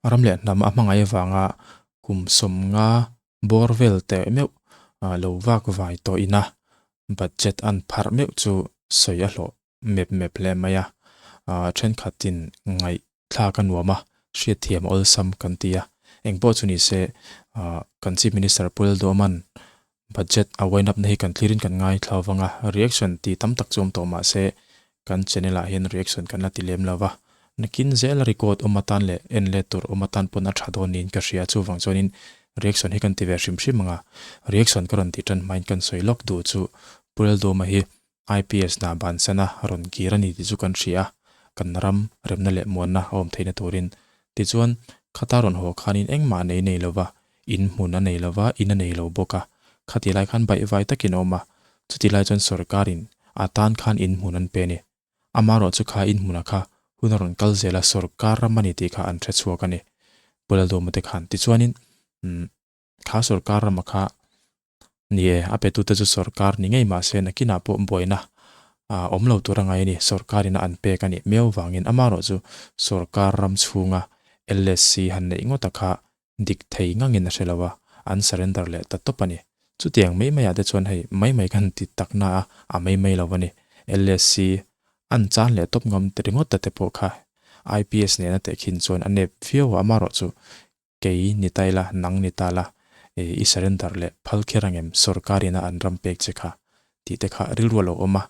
Ram leh hnam a hmangaih avanga kum 50 bawr vel teh meuh lo vak vai tawh ina budget an pharh meuh chu sawi a hlawh mep mep hle mai a. Thenkhatin ngaihthlak a nuam a, hriatthiam awlsam kan ti a. Engpawh chu ni se, kan Chief Minister Pu Lalduhawma'n Budget a wind up na hi kan thlirin kan ngaithla vang a, reaction ti tam tak chu awm tawh mah se kan channel ah hian reaction kan la ti lem lo va, nakin zel a record awm atan leh en let tur awm atan pawn a tha dawn niin ka hria, chuvang chuanin reaction hi kan ti ve hrim hrim ang a, reaction ka rawn tih tan hmain kan sawi lawk duh chu Pu Lalduhawma hi IPS hna bansana rawn kir a ni tih chu kan hria a, kan ram remna leh muanna a awm theihna turin. Tichuan, khata rawn haw khanin engmah a nei nei lo va, in hmun a nei lo va, in a nei lo bawk a. Khati lai khan baihvai takin a awm a, chuti lai chuan sawrkarin a tan khan in hmun an pe a ni. Amaherawh chu kha in hmunah kha hun a rawn kal zel a, sawrkar ram a ni tih kha an hre chhuak a ni. Pu Lalduhawma te khan. Tichuanin, umm. Kha sawrkar rama kha ni e, a petute chu sawrkar ni ngei mahse nakinah pawh buaina awm lo tur a ngai a ni. Sawrkarin a an pek a nih miau vangin amaherawh chu sawrkar ram chhunga LSC han neih ngawta kha dik thei ngangin a hre lo a, an surrender leh ta tawp a ni. Chutiang mai maiah te chuan hei mai mai kan ti tak na a, a mai mai lo a ni. LSC an chan leh tawp ngam ringawt ta te pawh kha IPS nena tehkhin chuan a nep viau a, amaherawh chu Kei ni ta ila, nang ni ta la, e, i surrender leh phal kher ang em, sorkar ina an ram pek che kha? tih te kha rilru a lo awm a,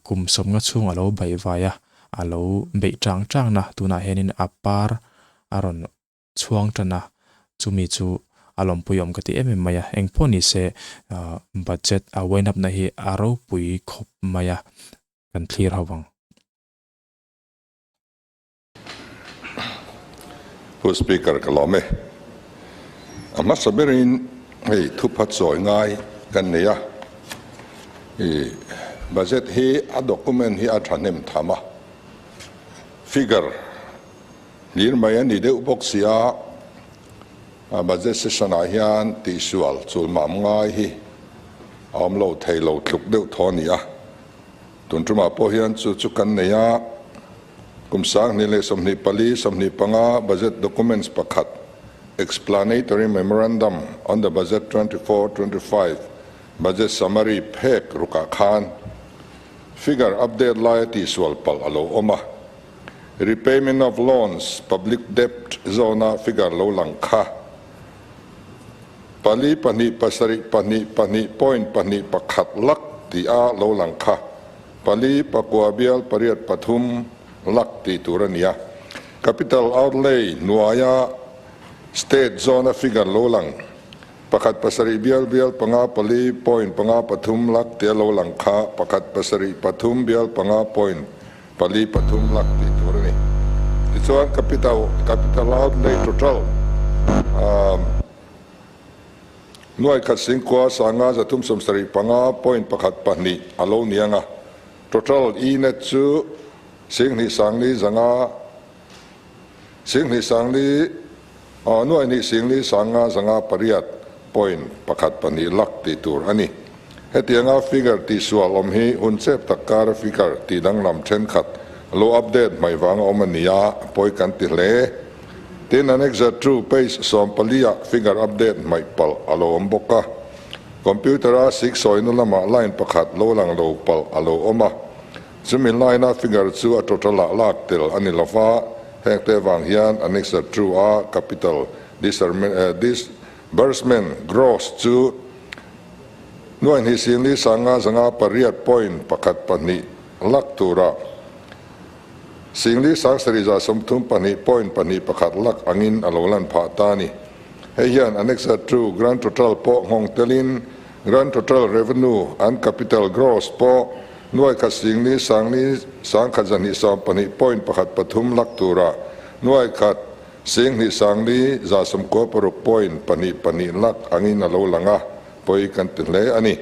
kum 50 chhung a lo baih vai a, a lo beih chang chang na, tunah hianin a par a rawn chhuang tan a, chumi chu a lawmpui awm ka ti em em mai a, engpawh ni se budget a wind up na hi a ropui khawp mai a, kan thlir ho ang. Pu Speaker ka lawm e. A hmasa berin hei thupha chawi ngai kan nei a, i budget hi a document hi a thahnem tham a, figure hlir mai a ni deuh bawk si a, a budget session ah hian tihsual chulmam ngai hi a awm lo thei lo tluk deuh thaw a ni a. Tun tumah pawh hian chu chu kan nei a, kum 2024, 25 budget documents pakhat, Explanatory Memorandum on the Budget 24, 25 Budget Summary phek rukah khan figure update laia tihsual palh a lo awm a. Repayment of loans, public debt zawna figure lo lang kha pali pahnih pasarih pahnih pahnih point pahnih pakhat lak tih a lo lang kha pali pakua bial pariat pathum lak tih tur a ni a. Capital outlay hnuaia state zone a figure lo lang pakhat pasarih bial bial panga pali point panga pathum lak tih a lo lang kha pakhat pasarih pathum bial panga point pali pathum lak tih tur a ni. Tichuan capital capital outlay total nuai khat singkua sanga zathum sawmsarih panga point pakhat pahnih a lo ni ang a, total e-net chu singhnih sangli zanga singhnih sangli nuai hnih singli sanga zanga pariat point pakhat pahnih lak tih tur a ni. Hetianga figure tihsual awm hi hun chep tak kara figure tih danglam thenkhat lo update hmai vanga awm a ni a, pawi kan ti hle. Tin, Annexure 2, page 14 ah figure update hmaih palh a lo awm bawk a. Computer-a siksawina lamah line pakhat lo lang lo palh a lo awm a. Chumi line-a figure chu a total-ah lak tel a ni lo va, hengte vang hian Annexure 2 a capital disbursement gross chu Nuai hnih singli sanga zanga pariat point pakhat pahnih lak tura singli sang sarih za sawmthum pahnih point pahnih pakhat lak angin a lo lan phah ta a ni. Hei hian Annexure 2 Grand Total pawh nghawng telin Grand Total Revenue and Capital Gross pawh nuai khat singli sangli sangkhat zahnih sawm pahnih point pakhat pathum lak tura nuai khat singhnih sangli za sawmkua paruk point pahnih pahnih lak angin a lo lang a. Pawi kan ti hle a ni.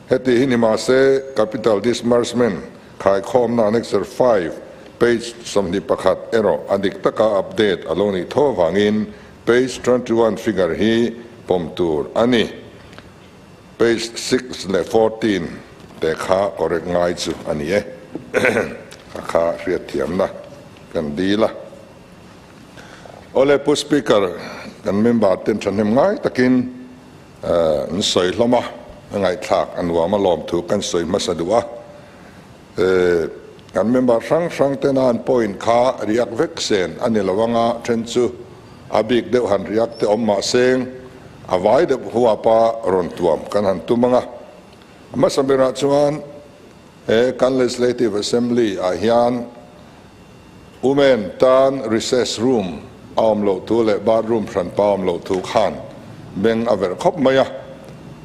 Heti hi ni mahse, Capital Disbursement khaikhawmna Annexure 5, page 21 erawh a dik taka update a lo nih tho avangin page 21 figure hi pawm tur a ni. Page 6 leh 14 te kha correct ngai chu a ni e. A kha hriatthiamna kan dil a. Awle Pu Speaker, kan member ten thahnem ngai takin an sawi hlawm a, a ngaihthlak a nuam a lawmthu kan sawi hmasa duh a. Kan member hrang hrang tena an point kha riak vek sen a ni lo anga then chu a bik deuh han riak te awm mahseng a vai deuh huapa rawn tuam kan han tum anga. A hmasa berah chuan he kan Legislative Assembly ah hian Women tan recess room a awm loh thu leh bathroom hranpa a awm loh thu khan beng a verh khawp mai a.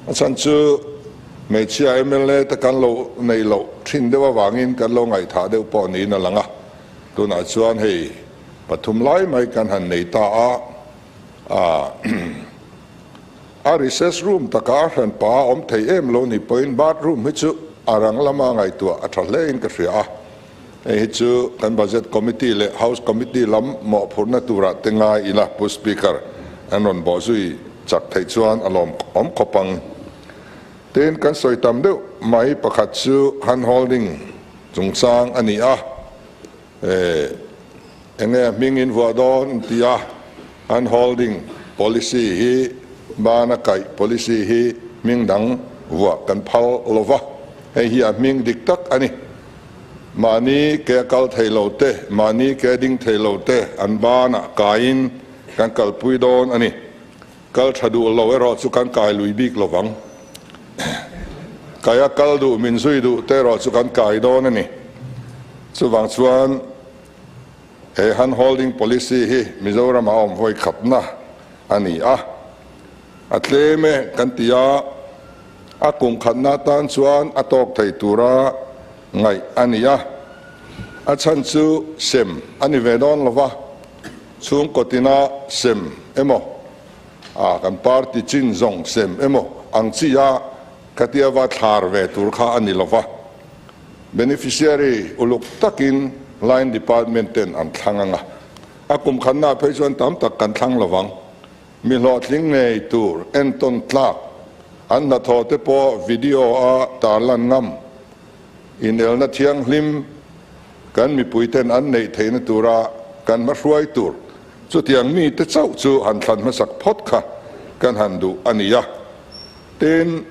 A chhan chu hmeichhia mla te kan lo neih loh thin deuh avangin kan lo ngaihthah deuh pawh niin a lang a. Tunah chuan hei pathum lai mai kan han nei ta a, a recess room taka a hranpa a awm thei em lo ni pawhin bathroom hi chu a rang lama ngaihtuah a tha hlein ka hria a. Hei hi chu kan Budget Committee leh House Committee lam mawhphurhna turah te ngai ila Pu Speaker, an rawn bawh zui chak theih chuan a lawm awm khawp ang. Tin, kan sawi tam deuh mai pakhat chu hand holding chungchang a ni a, enge a hming in vuah dawn an ti a, hand holding policy hi bana kaih policy hi hming dang vuah kan phal lova, hei hi a hming dik tak a ni. Mahni ke a kal thei lo te, mahni ke a ding thei lo te an banah kaiin kan kalpui dawn a ni. Kal tha duh lo erawh chu kan kai lui bik lo vang. Kai a kal duh, min zui duh te erawh chu kan kai dawn a ni. Chuvang chuan he hand holding policy hi Mizoram ah a awm vawi khatna a ni a. A tlem e kan ti a, a kum khatna atan chuan a tawk thei tura ngaih a ni a. A chhan chu sem a ni ve dawn lo va, chhungkaw tina sem emaw, a kan party chin zawng sem emaw ang chi a khatia va thlar ve tur kha a ni lo va. Beneficiary uluk takin line department ten an thlang ang a, a kum khatna phei chuan tam tak kan thlang lo vang. Mi hlawhtling ngei tur entawn tlak an hnathawh te pawh video a tarlan ngam. Inelna thianghlim kan mipuiten an neih theihna tura kan hmahruai tur chutiang mite chauh chu han thlan hmasak phawt kha kan han duh a ni a. Tin,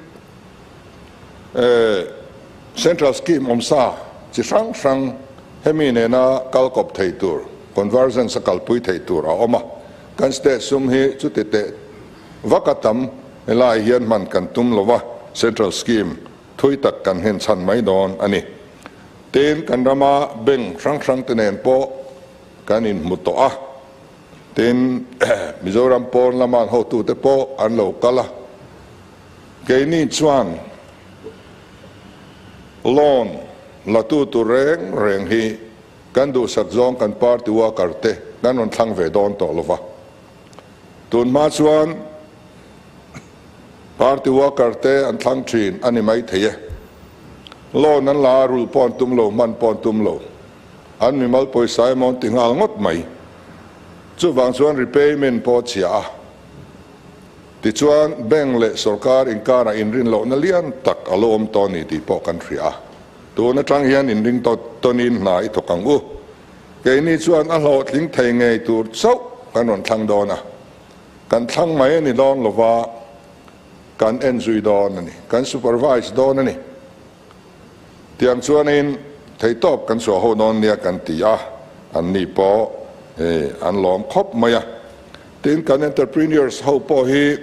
Central Scheme awmsa chi hrang hrang hemi nena kal kawp thei tur, convergence a kalpui thei tur a awm a. Kan state sum hi chuti teh vak a tam helai hian hman kan tum lo va, central scheme thui tak kan hen chhan mai dawn a ni. Tin, kan rama bank hrang hrang te nen pawh kan inhmu tawh a, tin, Mizoram pawn lama an hotute pawh an lo kal a, keini chuan loan la tu tur reng reng hi Kan duhsak zawng kan party worker te kan rawn thlang ve dawn tawh lova. Tun hma chuan party worker te an thlang thin a ni mai thei e. Loan an la a, rulh pawh an tum lo, hman pawh an tum lo. An mimal pawisa emaw an ti nghal ngawt mai. Chuvang chuan repayment pawh a chhia a. Tichuan bank leh sorkar inkarah inrin lohna lian tak a lo awm tawh a ni tih pawh kan hria a. Tun atang hian inring tawnin hna i thawk ang u. Keini chuan a hlawhtling thei ngei tur chauh kan rawn thlang dawn a. Kan thlang mai a ni dawn lova, kan en zui dawn a ni, kan supervise dawn a ni. Tiang chuanin theihtawp kan chhuah ho dawn nia kan ti a, anni pawh an lawm khawp mai a. Tin, kan entrepreneurs ho pawh hi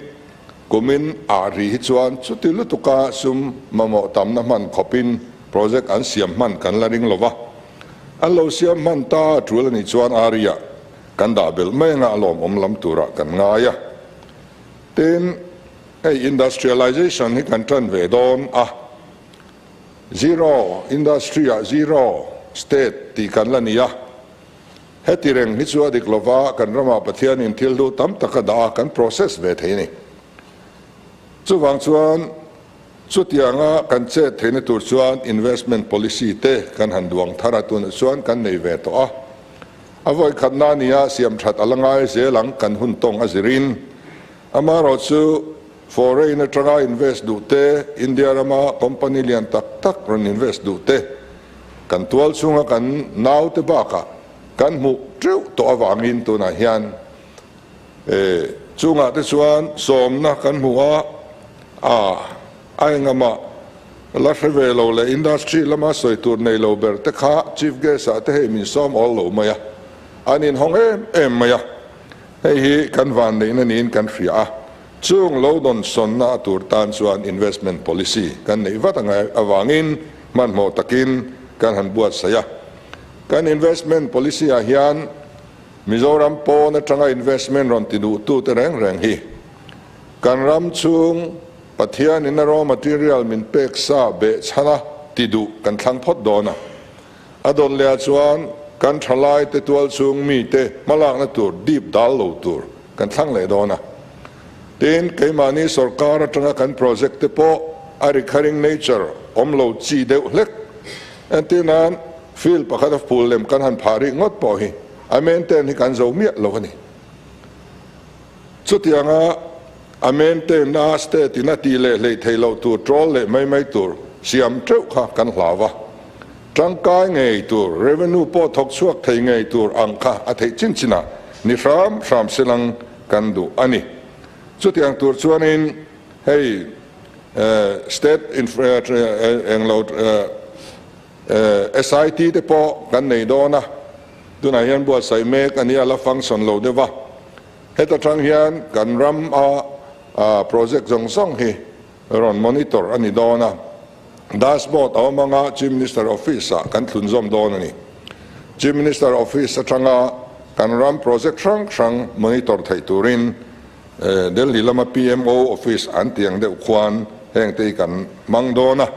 Kumin ah ri hi chuan chuti lutuka sum mamawh tamna hman khawpin project an siam hman kan la ring lova, an lo siam hman ta tul a nih chuan area kan dah belh mai anga a lawmawm lam turah kan ngai a. Tin, hei industrialization hi kan tan ve dawn a, zero industry ah zero state tih kan la ni a, Heti reng hi chu a dik lova, kan ramah Pathianin thil duh tam tak a dah a, kan process ve thei a ni. Chuvang chuan chutianga kan chet theihna tur chuan investment policy te kan han duang thar a, tunah chuan kan nei ve tawh a. A vawikhatna a nia, siam that a la ngai zel ang kan hun tawng a zirin. Amaherawhchu foreign atanga invest duh te, India rama company lian tak tak rawn invest duh te, Kan tual chhunga kan naute bakah kan hmuh teuh tawh avangin tunah hian Chungah te chuan sawmna kan hmu a, a a engahmah la hre ve lo leh industry lama sawi tur nei lo ber te kha Chief Guest ah te hei min sawm awl lo mai a, an inhawng em em mai a, hei hi kan vanneihna niin kan hria a, chung lo dawnsawnna a tur tan chuan investment policy kan neih vat angai avangin hmanhmawh takin kan han buatsaih a. Kan investment policy ah hian Mizoram pawn atanga investment rawn ti duhtute reng reng hi kan ram chhung Pathian in a raw material min pek sa behchhana ti duh kan thlang phawt dawn a. A dawn leh ah chuan kan thalai te tual chhung mite hmalakna tur dip dal lo tur kan thlang leh dawn a. Tin, keimahni sorkar atanga kan project te pawh a recurring nature awm lo chi deuh hlek. Entir nan, field pakhat a phul lem kan han phah rih ngawt pawh hi a maintain hi kan zo miah lo a ni. Chutianga a maintain na state in a tih leh hleih theih loh tur troll leh mai mai tur siam teuh kha kan hlau a. Tangkai ngei tur, revenue pawh thawk chhuak thei ngei tur ang kha a theih chin chin ah ni hram hram silang kan duh a ni. Chutiang tur chuanin hei state englo SIT te pawh kan nei dawn a, tunah hian buatsaih mek a nia la function lo deuh va. Heta tang hian kan ram a project zawng zawng hi rawn monitor a ni dawn a, dashboard a awm anga Chief Minister Office ah kan thlunzawm dawn a ni. Chief Minister Office atanga kan ram project hrang hrang monitor theih turin Delhi lama PMO Office an tih ang deuh khuan hengte hi kan hmang dawn a,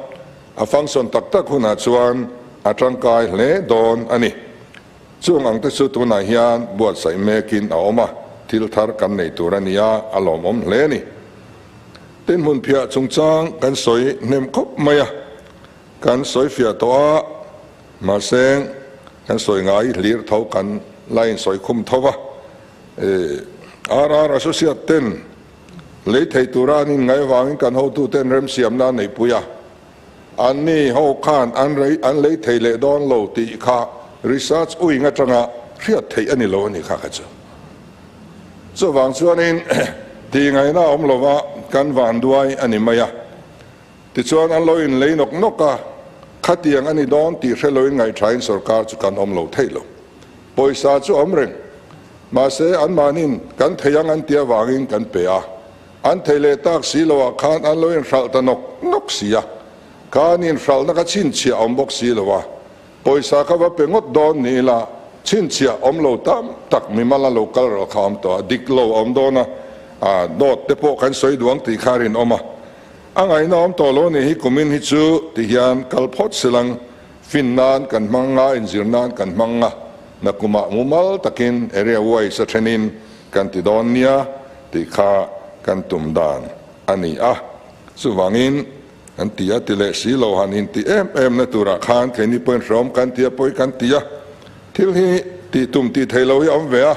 a function tak tak hunah chuan a tangkai hle dawn a ni. Chung ang te chu tunah hian buatsaih mekin a awm a, thil thar kan nei tur a nia, a lawmawm hle a ni. Tin hmunphiah chungchang kan sawi hnem khawp mai a, kan sawi fiah tawh a, mahse kan sawi ngai hlir tho kan la insawi khum tho va. RR Associate ten lei thei tura an inngaih avangin kan hotuten remsiamna an neihpui a, Anni ho khan an rei an lei thei leh dawn lo tih kha research wing atanga hriat theih a ni lo a ni kha kha chu. Chuvang chuanin tih ngaihna a awm lova kan van duai a ni mai a. Tichuan an lo inlei nawk nawk a, khatiang a ni dawn tih hre loin ngaihṭhain sorkar chu kan awm lo thei lo. Pawisa chu a awm reng. Mahse anmahnin kan thei ang an tih avangin kan pe a. An thei leh tak si lo ah khan an lo inhralh ta nawk nawk si a, khan inhralhna kha chhinchhiah a awm bawk si lo a, pawisa kha va pe ngawt dawn ni ila chhinchhiah awm lo tam tak mimal a lo kal ral kha a awm tawh a, dik lo a awm dawn a, a dawt te pawh kan sawi duang tih kha a rinawm a, a ngaihna awm tawh lo ni hi kumin hi chu ti hian kal phawt silang fin nan kan hmang nga, inzir nan kan hmang nga, nakumah mumal takin area wise a thenin kan ti dawn nia tih kha kan tum dan a ni a. Chuvangin kan ti a ti leh si lo han inti em em na turah khan keini pawhin hreawm kan ti a, pawi kan ti a. Thil hi tih tum tih theih loh hi a awm ve a,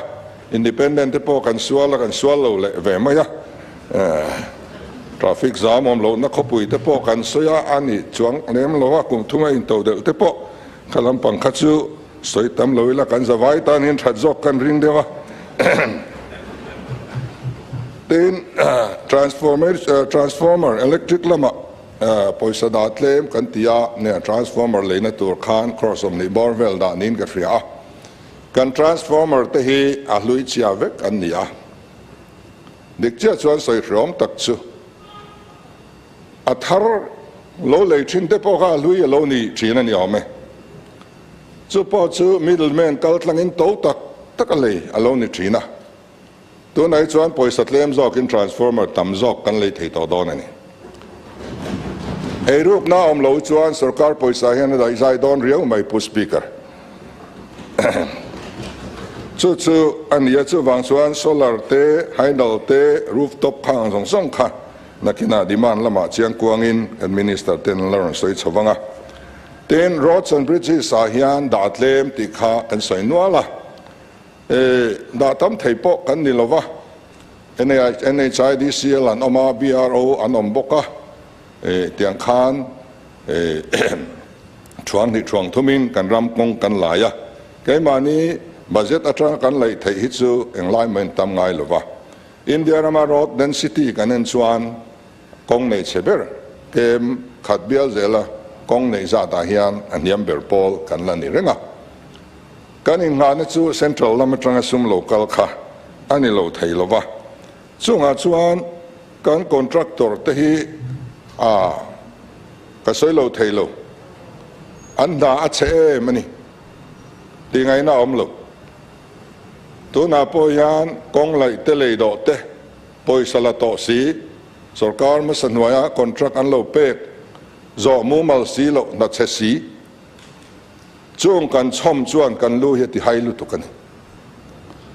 independent te pawh kan sual a, kan sual lo leh ve mai a. Traffic zam awm lohna khawpui te pawh kan sawi a, a ni chuang lem lo a, kum thunga into delh te pawh kha lampang kha chu Sawi tam lo ila kan zavai tan hian that zawk kan ring deuh a. Tin, transformer, transformer electric lamah pawisa dah tlem kan ti a, nia transformer leina tur khan crore 20 bawr vel dah niin ka hria a. Kan transformer te hi a hlui chhia vek an ni a. Dik chiah chuan sawi hreawm tak chu a thar lo lei thin te pawh kha a hlui a lo ni thin a ni awm e. Chu pawh chu middleman kal tlangin to tak tak a lei a lo ni thin a. Tunah hi chuan pawisa tlem zawkin transformer tam zawk kan lei thei tawh dawn a ni. Eirukna a awm lo chuan sorkar pawisa hian a daihzai dawn riau mai Pu Speaker. Chu chu a ni a, chuvang chuan solar te, hydel te, rooftop khang zawng zawng kha nakinah demand lamah chiang kuangin kan Minister ten an la rawn sawi chho vang a. Tin, Roads and Bridges ah hian dah tlem tih kha kan sawi nual a, e, dah tam thei pawh kan ni lova, NHIDCL an awm a, BRO an awm bawk a, e, tiang khan e, thuang hnih thuang thumin kan ram kawng kan lai a, keimahni budget atanga kan laih theih hi chu englai mahin tam ngai lova. India rama road density kan en chuan kawng nei chhe ber kem khat bial zela kawng neih zatah hian a hniam ber pawl kan la ni reng a. Kan inngahna chu central lam atanga sum lo kal kha a ni lo thei lo va, chungah chuan kan contractor te hi a ka sawi lo thei lo, an hna a chhe em a ni tih ngaihna a awm lo. Tunah pawh hian kawng laih te lei dawh te pawisa la tawh si, sorkar hmasa hnuaia contract an lo pek zawh mumal si loh hna chhe si, Chung kan chhawm chuan kan lu hi a ti hai lutuk a ni.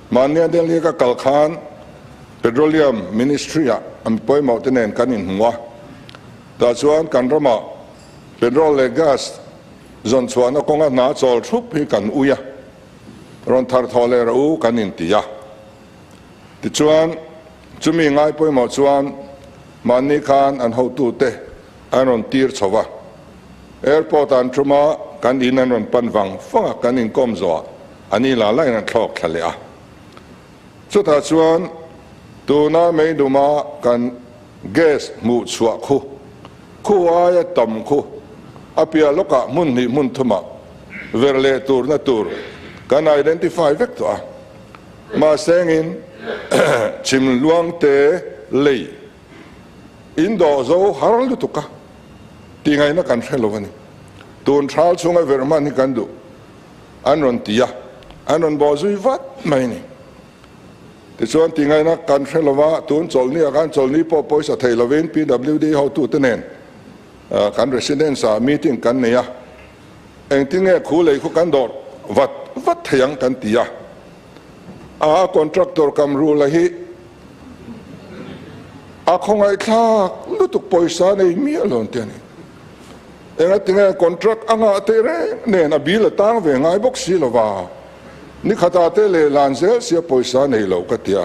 Mahnia Delhi ka kal khan Petroleum Ministry ah an pawimawh te nen kan inhmu a, tah chuan kan ramah petrol leh gas zawn chhuahna kawnga hna chawl thup hi kan ui a, rawn thar thawh leh rawh u kan inti a. Tichuan chumi ngai pawimawh chuan mahni khan an hotute an rawn tir chho va, airport ah an tum a, kan in an rawn pan vang vang a, kan inkawm zawh ah an ni la la in an thlawk thla leh a. Chutah chuan tuna meiduma kan gas hmuh chhuah khu, khu aia tam khu a piah lawkah hmun hnih hmun thumah ver leh turna tur kan identify vek tawh a, mahse engin chhim luangte lei In dawh zo har lutuk a, tihngaihna kan hre lo a ni. Tun thal chhunga verh hman hi kan duh, an rawn ti a, an rawn bawh zui vat mai a ni. Tichuan tihngaihna kan hre lo va, tun chawlhni ah khan chawlhni pawh pawisa thei lovin PWD hotute nen kan residence ah meeting kan nei a, engtin nge khu lei khu kan dawr vat vat thei ang kan ti a, a contractor Kamrula hi A khawngaihthlak lutuk pawisa nei miah lo an ti a ni. Engatinge contract a ngah teh reng nen a bill a tang ve ngai bawk si lo va, ni khatah te leh lan zel sia pawisa nei lo ka tia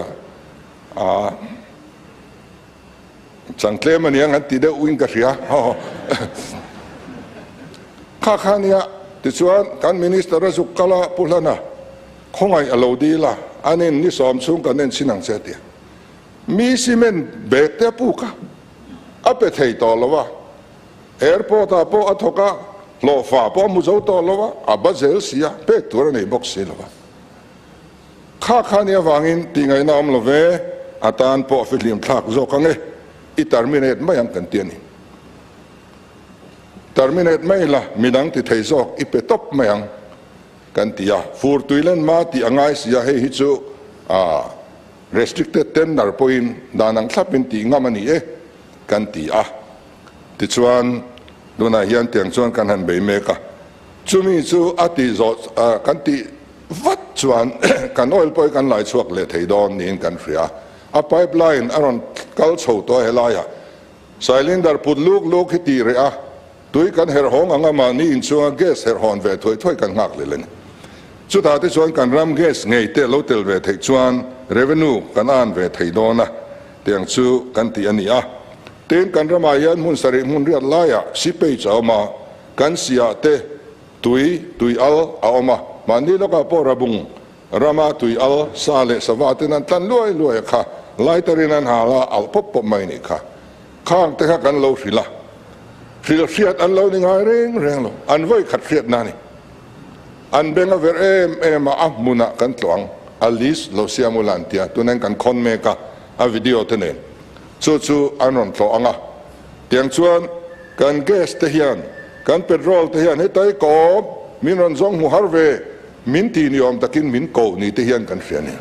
a chang tlem a niang an ti deuh in ka hria. Kha kha nia tichuan kan minister a zuk kal a Pu Hlana Khawngaih a lo dil a, an in ni sawm chhung kan en chhin ang che a ti a. Mi cement bag te a puk a, a pe thei tawh lo a. Airport ah pawh a thawk a, hlawhfa pawh a hmu zo tawh lo a, a ba zel si a, pek tur a nei bawk si lo a. Kha kha ni avangin tihngaihna awm lo ve, a tan pawh a fihlim thlak zawk ang e, i terminate mai ang kan ti a ni. Terminate mai la, midang ti thei zawk i pe tawp mai ang. Kan ti a, fur tui len ma tih a ngai si a, hei hi chu restricted tender pawhin dan ang thlapin tih ngam a ni e kan ti a. Tichuan tunah hian tiang chuan kan han bei mek a, chumi chu a tih zawh kan tih vat chuan kan oil pawh hi kan lai chhuak leh thei dawn niin kan hria a, a pipeline a rawn kal chho tawh a helaiah cylinder put luk luk hi tih reh a, Tui kan herh hawng ang a, mahni inchhunga gas herh hawn ve thuai thuai kan nghak lel a ni. Chutah te chuan kan ram gas ngei te lo tel ve theih chuan revenue kan an ve thei dawn a, tiang chu kan tih a ni a. Tin, kan ramah hian hmun sarih hmun riat laiah seepage a awm a, kan siah te tui, tui al a awm a, mahni lawkah pawh rabung rama tui al sa leh sava ten an tlan luai luai a kha, lighter-in an hal a, alh pawp pawp mai a nih kha. Khang te kha kan lo hrilh a, hrilh hriat an lo ni ngai reng reng lo, an vawi khat hriatna a ni. An beng a verh em em a, a hmunah kan tlawh ang, a list lo siam ula an ti a, tunah hian kan khawn mek a, a video te nen chu chu an rawn tlawh ang a. Tiang chuan kan gas te hian, kan petrol te hian hetai kawm min rawn zawng hmu har ve, Min ti ni awm takin min ko ni te hian kan hria a ni.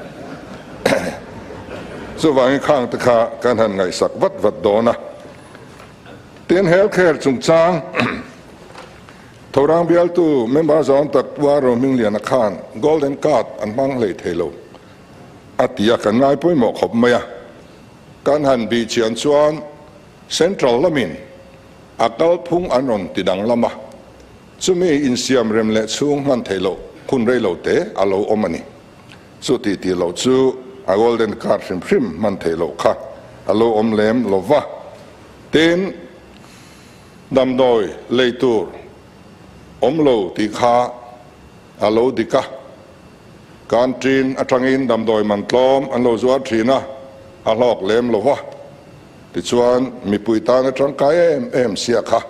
Chuvangin khang te kha kan han ngaihsak vat vat dawn a. Tin, health care chungchang Thorang bialtu member zawng tak Pu Aro Hmingliana khan Golden Card an hmang hlei thei lo a ti a, kan ngai pawimawh khawp mai a. Kan han bih chian chuan Central lamin a kalphung an rawn ti danglam a. Chumi insiam rem leh chhung hman theih loh hun rei lo te a lo awm a ni. Chu tih tih loh chu a golden card hrim hrim hman theih loh kha a lo awm lem lo va. Tin, damdawi lei tur awm lo tih kha a lo dik a. Canteen atangin damdawi man tlawm an lo zuar thin a. a hlawk lem lo va. Tichuan, mipui tana tangkai em em sia kha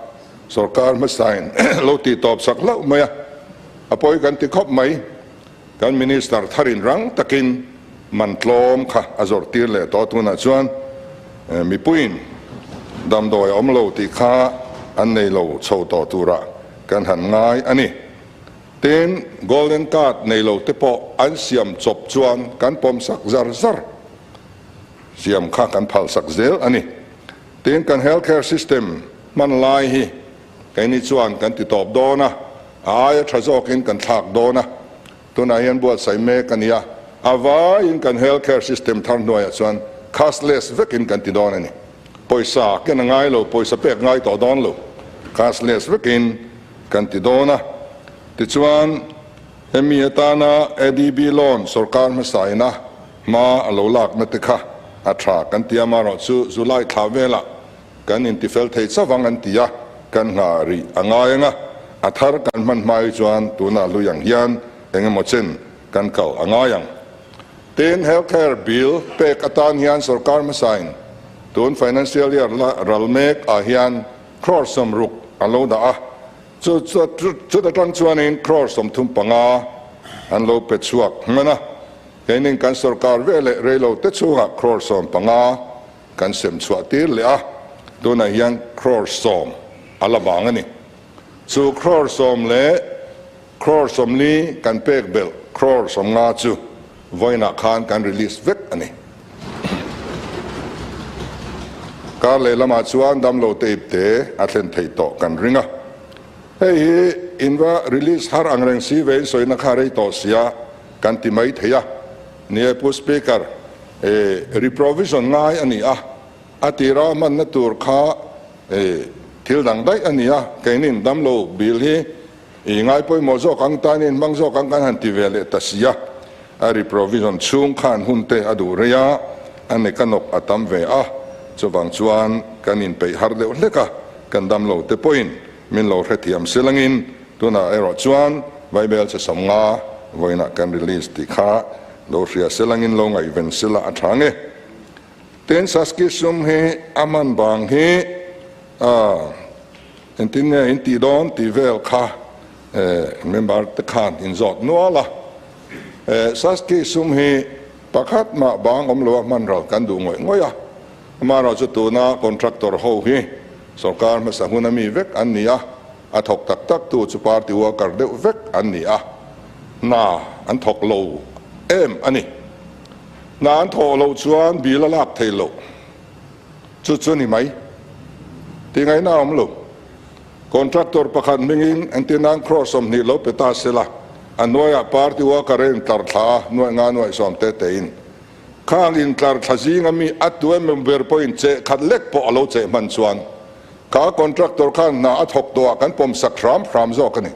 sorkar hmasain lo tih tawp sak hlauh mai a, a pawi kan ti khawp mai. Kan Minister tharin rang takin man tlawm kha a zawrh tir leh tawh tunah chuan mipuiin damdawi a awm lo tih kha an nei lo chho tawh turah kan han ngai a ni. Tin, Golden Card nei lo te pawh an siam chawp chuan kan pawm sak zar zar siam kha kan phal sak zel a ni. Tin, kan health care system hman lai hi keini chuan kan ti tawp dawn a, a aia tha zawkin kan thlak dawn a, tunah hian buatsaih mek a ni a, a vaiin kan health care system thar hnuaiah chuan cashless vekin kan ti dawn a ni. Pawisa ken a ngai lo, pawisa pek ngai tawh dawn lo, cashless vekin kan ti dawn a. Tichuan, hemi atana ADB loan sorkar hmasaina hma a lo lakna te kha a tha kan ti a, amaherawhchu July thla velah kan intifel thei chavang an ti a, kan nghah rih a ngai ang a, a thar kan hman hma hi chuan tunah hlui ang hian eng emaw chen kan kal a ngai ang. Tin, healthcare bill pek atan hian sorkar hmasain tun financial year la ral mek ah hian crore 60 a lo dah a, chu chuta tang chuanin crore 35 an lo pe chhuak hman a, keinin kan sorkar veleh reilo te chhungah crore 15 kan sem chhuah tir leh a, tunah hian crore 10 a la vang a ni. Chu crore 10 leh crore 40 kan pek belh crore 50 chu vawiinah khan kan release vek a ni. Kar lehlamah chuan damlo te ipte a thlen theih tawh kan ring a. Hei hi inva release har ang reng si vein sawina kha rei tawh sia kan ti mai thei a. Ni e Pu Speaker, e reprovision ngai a ni a, a tira hmanna tur kha e thil dang daih a ni a, keinin damlo bill hi i ngai pawimawh zawk ang tanin hmang zawk ang kan han ti ve leh ta si a, a reprovision chhung khan hun te a duh rei a, a nek a nawk a tam ve a, chuvang chuan kan inpeih har deuh hlek a, kan damlo te pawhin min lo hrethiam silangin Tunah erawh chuan Vaibel che 50 vawiinah kan release tih kha lo hria selangin lo ngaihven sela a tha nge. Tin, Saski sum hi a man vang hi engtin nge in tih dawn tih vel kha member te khan in zawt nual a. Saski sum hi pakhat mah bang awm lo a hman ral kan duh ngawih ngawih a. Amaherawh chu tuna contractor ho hi sorkar hmasa hun ami vek an ni a. A thawk tak tak tu chu party worker deuh vek an ni a, hna an thawk lo em a ni. Hna an thawh loh chuan bill a lak thei loh chu chu ni mai. Tih ngaihna a awm lo. Contractor pakhat hmingin entirnan crore 20 lo pe ta se la, a hnuaiah party worker a intlar thla a, nuaih nga nuaih sawm te tein. Khang intlar thla zinga mi a tu emaw ber pawhin cheh khat lek pawh a lo cheh hman chuan Kha contractor khan hna a thawk tawh ah kan pawm sak hram hram zawk a ni.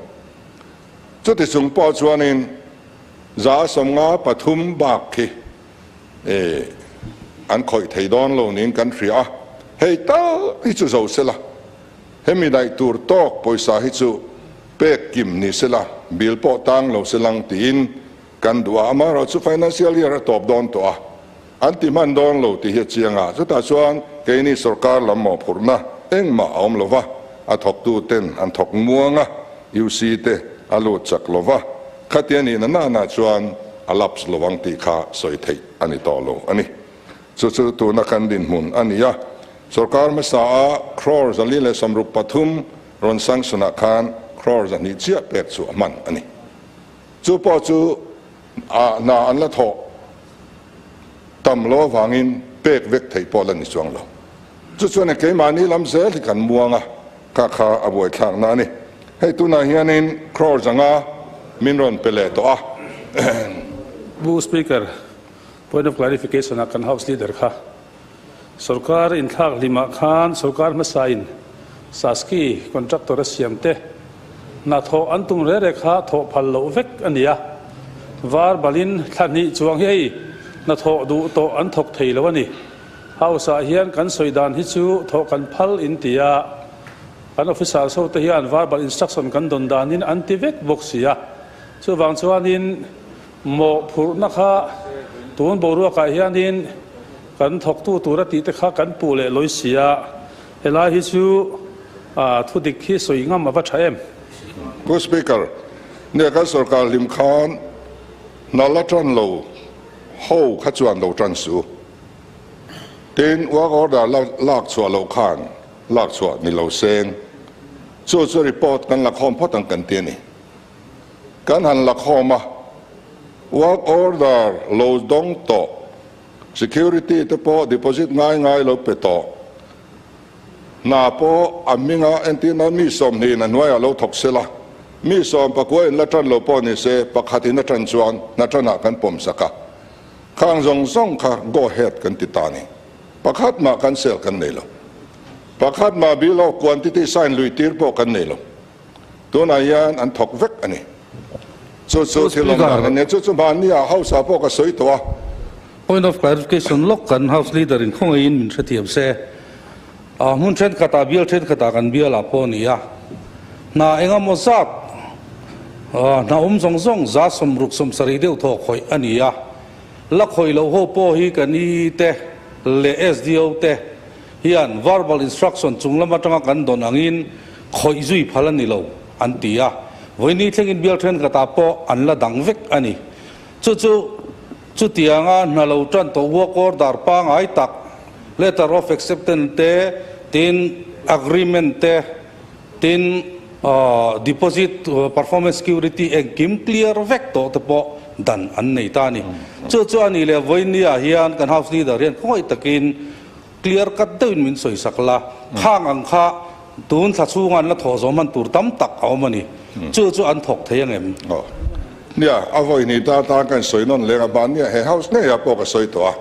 Chuti chung pawh chuanin 53% bak khi an khawih thei dawn lo niin kan hria a, hei tal hi chu zo sela, hemi daih tur tawk pawisa hi chu pek kim ni sela, bill pawh tang lo selang tiin kan duh a, amaherawhchu financial year a tawp dawn tawh a. An ti hman dawn lo tih hi a chiang a, chutah chuan keini sorkar lam mawhphurhna engmah a awm lo va, a thawktu ten an thawk muang a, UC te a lut chak lo va, khatia nihna nana chuan a lapse lo ang tih kha sawi theih a ni tawh lo a ni. Chu chu tuna kan dinhmun a ni a, sorkar hmasa a crore 463 rawn sanction ah khan crore 200 chiah pek chu a hman a ni. Chu pawh chu a hna an la thawh tam lo avangin pek vek theih pawh la ni chuang lo. Chu chuan e keimahni lam zel hi kan muang a, kha kha a buaithlak na a ni. Hei tunah hianin crore 500 min rawn pe leh tawh a. Pu Speaker, point of clarification ah kan House Leader kha sorkar inthlak hlimah khan sorkar hmasa in Saski contractor a siam te hna thawh an tum re re kha thawh phal loh vek a ni a, var balin thla hnih chuang hi hei hna thawh duh tawh an thawk thei lo a ni. House ah hian kan sawi dan hi chu thawh kan phal in ti a, kan officers ho te hian verbal instruction kan dawn danin an ti vek bawk si a, chuvang chuanin mawhphurhna kha tun boruakah hianin. Kan thawktu tur a tih te kha kan puh leh lawi si a, helai hi chu thudik hi sawi ngam a va tha em? Pu Speaker, nia kan sorkar hlim khan hna la tan lo ho kha chuan lo tan suh u. Tin, work order la lak chhuah loh khan lak chhuah ni lo seng. Chu chu report kan la khawm phawt ang kan ti a ni. Kan han la khawm a, work order lo dawng tawh, security te pawh deposit ngai ngai lo pe tawh, hna pawh a hminga entirna mi sawmhnihin a hnuaiah lo thawk sela, mi sawm pakua in la tan lo pawh ni se, pakhatin a tan chuan hna tanah kan pawm sak a, khang zawng zawng kha go ahead kan ti ta a ni. Pakhat mah kan sel kan nei lo. Pakhat mah bill of quantity sign lui tir pawh kan nei lo. Tunah hian an thawk vek a ni. Chu chu thil awm dan a nia. Chu chu mahni ah House ah pawh ka sawi tawh a. Point of clarification lawk kan House Leader in khawngaihin min hrethiam se. A hmun thenkhatah bial thenkhatah kan bial ah pawh a ni a. Hna engemaw zat hna awm zawng zawng za sawmruk sawmsarih deuh thaw khawih a ni a. La khawih loh ho pawh hi kan EE te leh SDO te hian verbal instruction chung lam atanga kan dawn angin khawih zui phal a ni lo an ti a, vawiini thlengin bial thenkhatah pawh an la dang vek a ni. Chu chu chutianga hna lo tan tawh work order pangai tak, letter of acceptance te, tin agreement te, tin deposit performance security engkim clear vek tawh te pawh dan an nei ta a ni. Chu chu a nih leh vawiini ah hian kan house leader hian khawngaih takin Clear cut deuhin min sawi sak la, khang ang kha tun thla chhunga an la thawh zawh hman tur tam tak a awm a ni. Chu chu an thawk thei ang em? Aw. Nia, a vawi hnih ta tan ka insawi nawn leng a, mahnia he house ngeiah pawh ka sawi tawh a.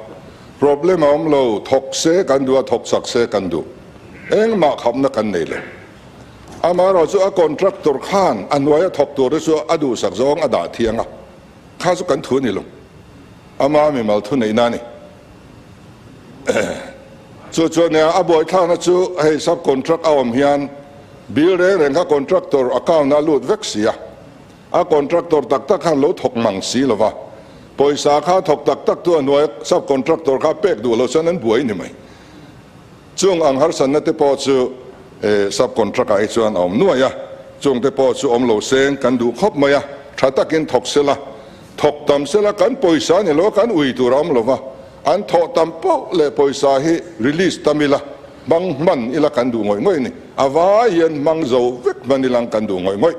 Problem a awm lo, thawk se kan duh a, thawk chak se kan duh. Engmah khapna kan nei lo. Amaherawh chu a contractor khan a hnuaia thawk tur te chu a duhsak zawng a dah thiang a, kha chu kan thu a ni lo. Ama mimal thuneihna a ni. Chu chuan nia a buaithlakna chu hei sub contract a awm hian bill reng reng kha contractor account a lut vek si a, a contractor tak tak khan lo thawk mang si lo va, pawisa kha thawk tak tak tu a hnuai sub contractor kha pek duh lo chuan an buai ni mai. Chung ang harsatna te pawh chu sub contract ah hi chuan a awm nuai a, chung te pawh chu awm lo seng kan duh khawp mai a, tha takin thawk sela, thawk tam sela kan pawisa ni lo a kan ui tur a awm lo va, an thawh tam poh leh pawisa hi release tam ila, hmang hman ila kan duh ngawih ngawih a ni, a vai hian hmang zo vek hman ilang kan duh ngawih ngawih.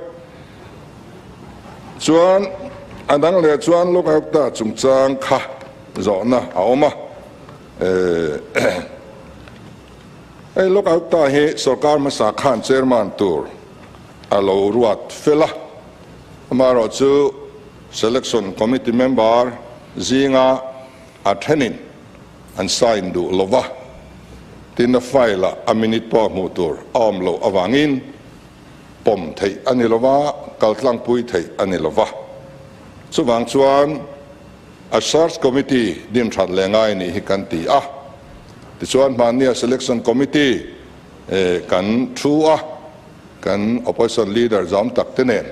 Chuan a dang leh chuan Lokayukta chungchang kha zawhna a awm a. Hei Lokayukta hi sorkar hmasa khan chairman tur a lo ruat fel a, amaherawh chu selection committee member zinga a thenin an sign duh lo va, tin a file ah a minute pawh hmuh tur a awm loh avangin pawm theih a ni lo va, kaltlangpui theih a ni lo va. Chuvang chuan A search committee din that leh ngai nih hi kan ti a, tichuan hmannia selection committee kan thu a, kan opposition leader zam tak te nen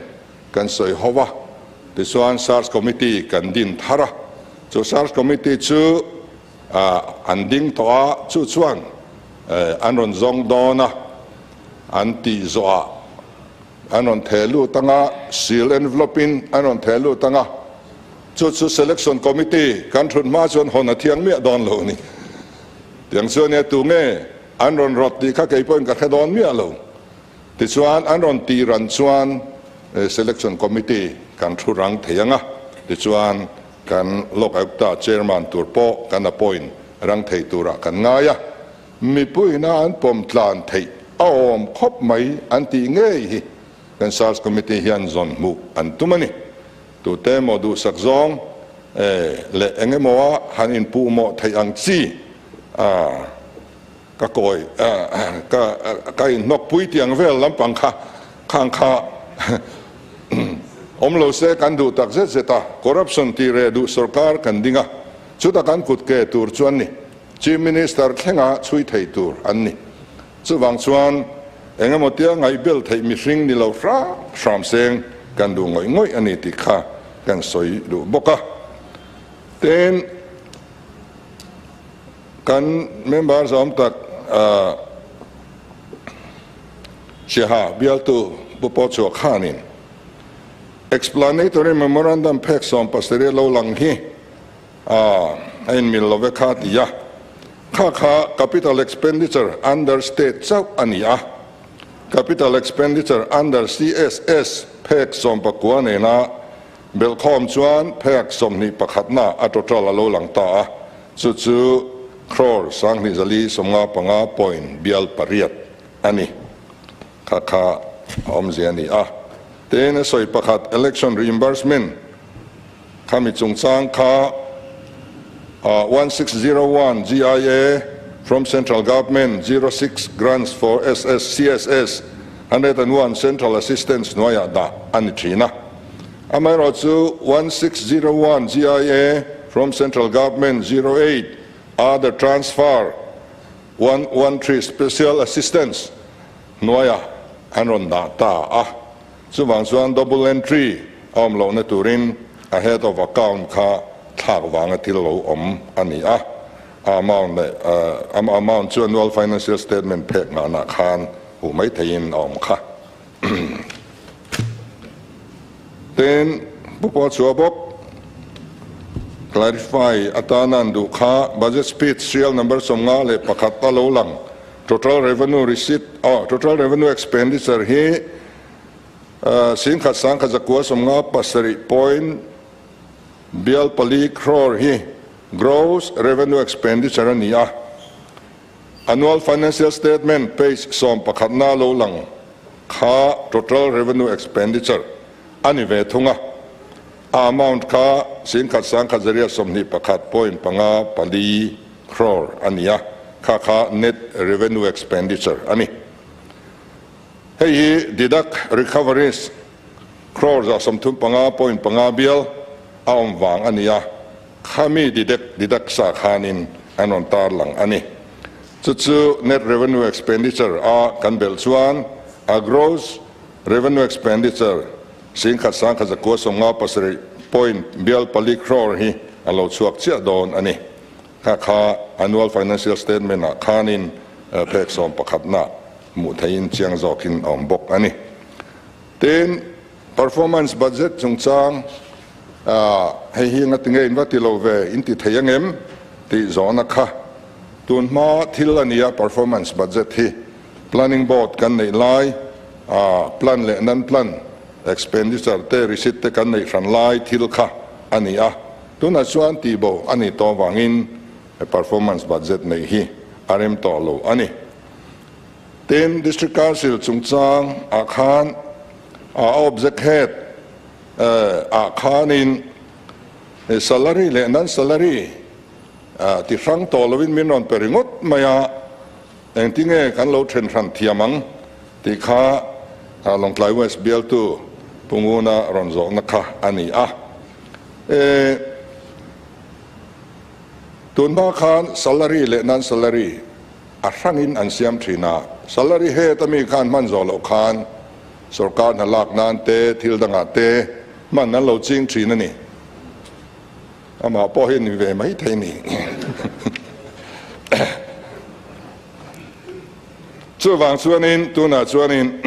kan sawi ho a, tichuan search committee kan din thar a, chu search committee chu an ding tawh a, chu chuan an rawn zawng dawn a, an tih zawhah an rawn theh lut ang a, seal envelope in an rawn theh lut ang a, Chu chu Selection Committee kan thut hma chuan hawn a thiang miah dawn lo a ni. Tiang chuan nia tunge an rawn rawt tih kha kei pawhin ka hre dawn miah lo. Tichuan an rawn tih ran chuan Selection Committee kan thu rang thei ang a, tichuan kan Lok Ayukta Chairman tur pawh kan appoint rang thei turah kan ngai a. Mipuiina an pawm tlan theih a awm khawp mai an tih ngei hi kan Search Committee hian zawn hmuh an tum a ni. Tute emaw duhsak zawng leh eng emaw a han inpuh mawh theih ang chi a ka kawi ka ka inhnawk pui tih ang vel lampang kha khang kha awm lo se kan duh tak zet zet a, corruption tih reh duh sorkar kan ding a, chuta kan kut ke tur chu an ni. Chief Minister thlenga chhui thei tur an ni. Chuvang chuan eng emaw tia ngaihbel theih mihring ni lo hram hram seng kan duh ngawih ngawih a ni tih kha kan sawi duh bawk a. Tin, Kan member zawm tak Siaha bialtu Pu Paw Chhuah khanin Explanatory Memorandum phek 17 lo lang hi a inmil lo ve kha ti a, kha kha Capital Expenditure under State chauh a ni a, Capital Expenditure under CSS phek 19 nena Belhkhawm chuan phek 21 na a total a lo lang ta a, chu chu crore 2455 point bial pariat a ni. Kha kha a awmzia a ni a. Tin, a sawi pakhat election reimbursement khami chungchang kha 1601 GIA from Central Government 06 grants for SS CSS 101 Central Assistance hnuaiah dah a ni thin a. Amaherawhchu 1601 GIA from Central Government 08 Other Transfer 113 Special Assistance hnuaiah an rawn dah ta a. Chuvang chuan double entry a awm lohna turin a head of account kha thlak vanga thil lo awm a ni a. A amount leh a amount chu annual financial statement phek nghahna khan huh mai theiin a awm kha. Tin, Pu Paw Chua bawk clarify atana an duh kha budget speech serial number 51 a lo lang total revenue receipt aw total revenue expenditure hi 101,957 point bial pali crore hi gross revenue expenditure a ni a. Annual Financial Statement page 11 na lo lang kha total revenue expenditure a ni ve thung a, a amount kha 101,121 point panga pali crore a ni a, kha kha net revenue expenditure a ni. Hei hi deduct recoveries crore 135 point panga bial a awm vang a ni a. Khami deduct deduct sa khanin an rawn tar lang a ni. Chu chu net revenue expenditure a kan belh chuan a gross revenue expenditure 101,957 point bial pali crore hi a lo chhuak chiah dawn a ni. Kha kha annual financial statement ah khanin phek 11 na hmuh theihin chiang zawkin a awm bawk a ni. Tin, performance budget chungchang hei hi nga tinge in va ti lo ve in ti thei angem tih zawhna kha tun hma thil a ni a, performance budget hi planning board kan neih lai plan leh non plan expenditure te receipt te kan neih hran lai thil kha a ni a, tunah chuan tihbo a ni tawh vangin performance budget neih hi a rem tawh lo a ni. Tin, District Council chungchang ah khan a object head ah khanin salary leh non salary ti hrang tawh lovin min rawn pe ringawt mai a, engtinge kan lo then hran thiam ang tih kha Lawngtlai West bialtu Pu Nguna rawn zawhna kha a ni a. Tunhma khan salary leh non salary a hrangin an siam thin a, salary head ami khan hman zawh loh khan sorkar hna lak nan te thil dangah te hman an lo ching thin a ni. Amah pawh hi ni ve mai thei ni. Chuvang chuanin tunah chuanin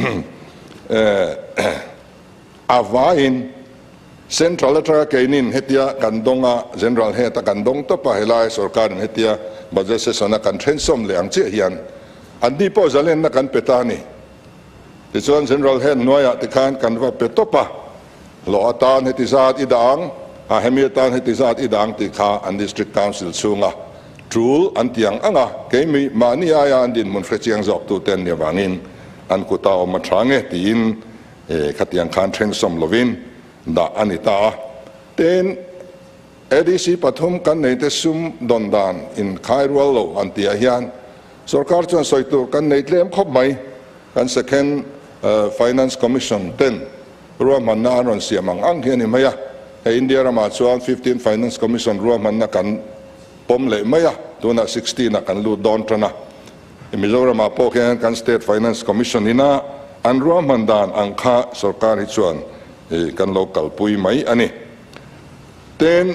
a vaiin Central atanga keinin hetia kan dawng a, General head a kan dawng tawp a, helai sorkarin hetia budget session a kan thensawm leh ang chiah hian an ni pawh zalenna kan pe ta a ni. Tichuan General head hnuaiah tikhan kan va pe tawp a, hlawh atan heti zat i dah ang, a hemi atan heti zat i dah ang tih kha an District Council chhunga tul an ti ang ang a, keimi mahni aia an dinhmun hrechiang zawk tute an nih avangin an kuta awm a tha nge tiin Khatiang khan thensawm lovin dah a ni ta a. Tin, ADC pathum kan neite sum dawn dan inkhai rual lo an tih ah hian sorkar chuan sawi tur kan nei tlem khawp mai. Kan Second Finance Commission ten ruahmanna an rawn siam ang ang hi a ni mai a. Hei India ramah chuan Fifteenth Finance Commission ruahmanna kan pawm leh mai a, tunah Sixteen ah kan lut dawn tan a. Mizoramah pawh hian kan State Finance Commission ina an ruahman dan ang kha sorkar hi chuan kan lo kalpui mai a ni. Tin,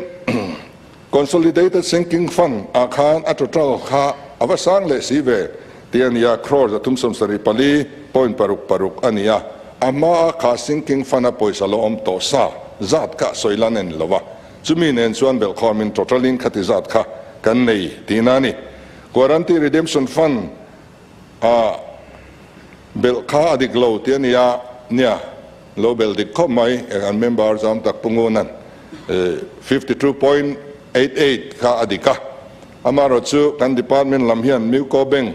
Consolidated Sinking Fund ah khan a total kha a va sang leh si ve tih a ni a, crore 374.66 a ni a, a hmaa kha sinking fund a pawisa lo awm tawh sa zat kha sawi lan a ni lo a, chumi nen chuan belhkhawmin total in khati zat kha kan nei tihna a ni. Guarantee Redemption Fund a belh kha a dik lo tih a ni a, nia lo belh dik khawp mai an member zam tak Pu Ngunan 52.88 kha a dik a, amaherawhchu kan department lam hian Muco Bank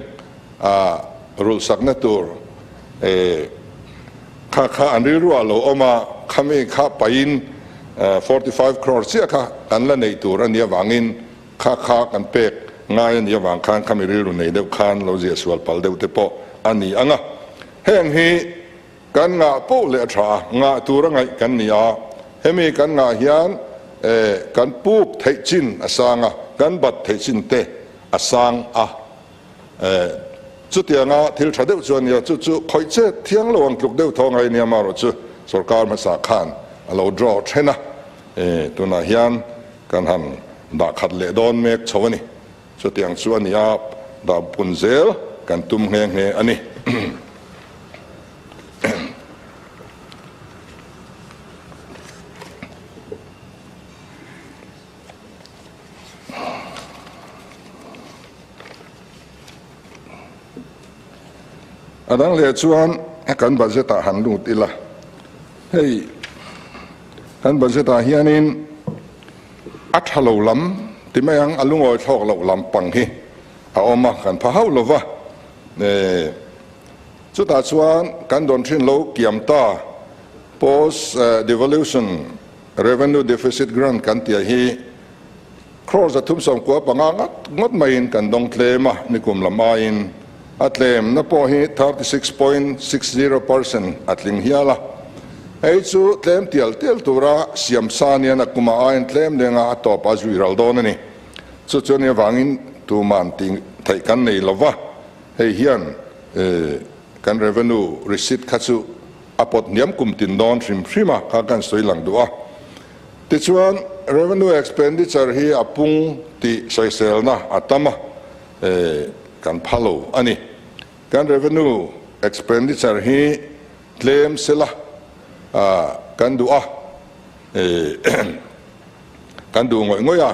a rulhsakna tur kha kha an rilru ah lo awm a, khami kha pahin 45 crore chiah kha kan la neih tur a nih avangin Kha kha kan pek ngai a nih avang khan khami rilru nei deuh khan lo ziah sual pal deuh te pawh a ni ang a. Heng hi kan ngah poh leh a tha a, ngah tur a ngaih kan ni a. Hemi kan ngah hian kan puk theih chin a sang a, kan bat theih chin te a sang a. Chutianga thil tha deuh chu a nia, chu chu khawih chet thiang lo ang tluk deuh tho ngai nia marawh chu sorkar hmasa khan a lo draw then a. Tunah hian Kan han dah khat leh dawn mek chho a ni. Chutiang chu a ni a, dah pun zel kan tum nghe nghe a ni. A dang leh chuan kan budget ah han lut ila, hei kan budget ah hianin a tha lo lam ti mai ang, a lungawi thlawk loh lam pang hi a awm a, kan pha hauh lova, chutah chuan kan dawn thin lo kiam ta post devolution revenue deficit grant kan tih ah hi. Crore 395 ngat ngawt maiin kan dawng tlem a, nikum lam aiin a tlemna pawh hi 36.60% a tling hial a. Hei chu tlem tial tial tura siam sa nian a kuma aiin tlem lenga a tawp a zui ral dawn a ni. Chu chu ani avangin tuman tih theih kan nei lo va, hei hian kan revenue receipt kha chu a pawt hniam kum tin dawn hrim hrim a kha kan sawi lang duh a. Tichuan, revenue expenditure hi a pung tih sawiselna a tam a, kan pha lo a ni. Kan revenue expenditure hi tlem sela kan duh a, kan duh ngawih ngawih a,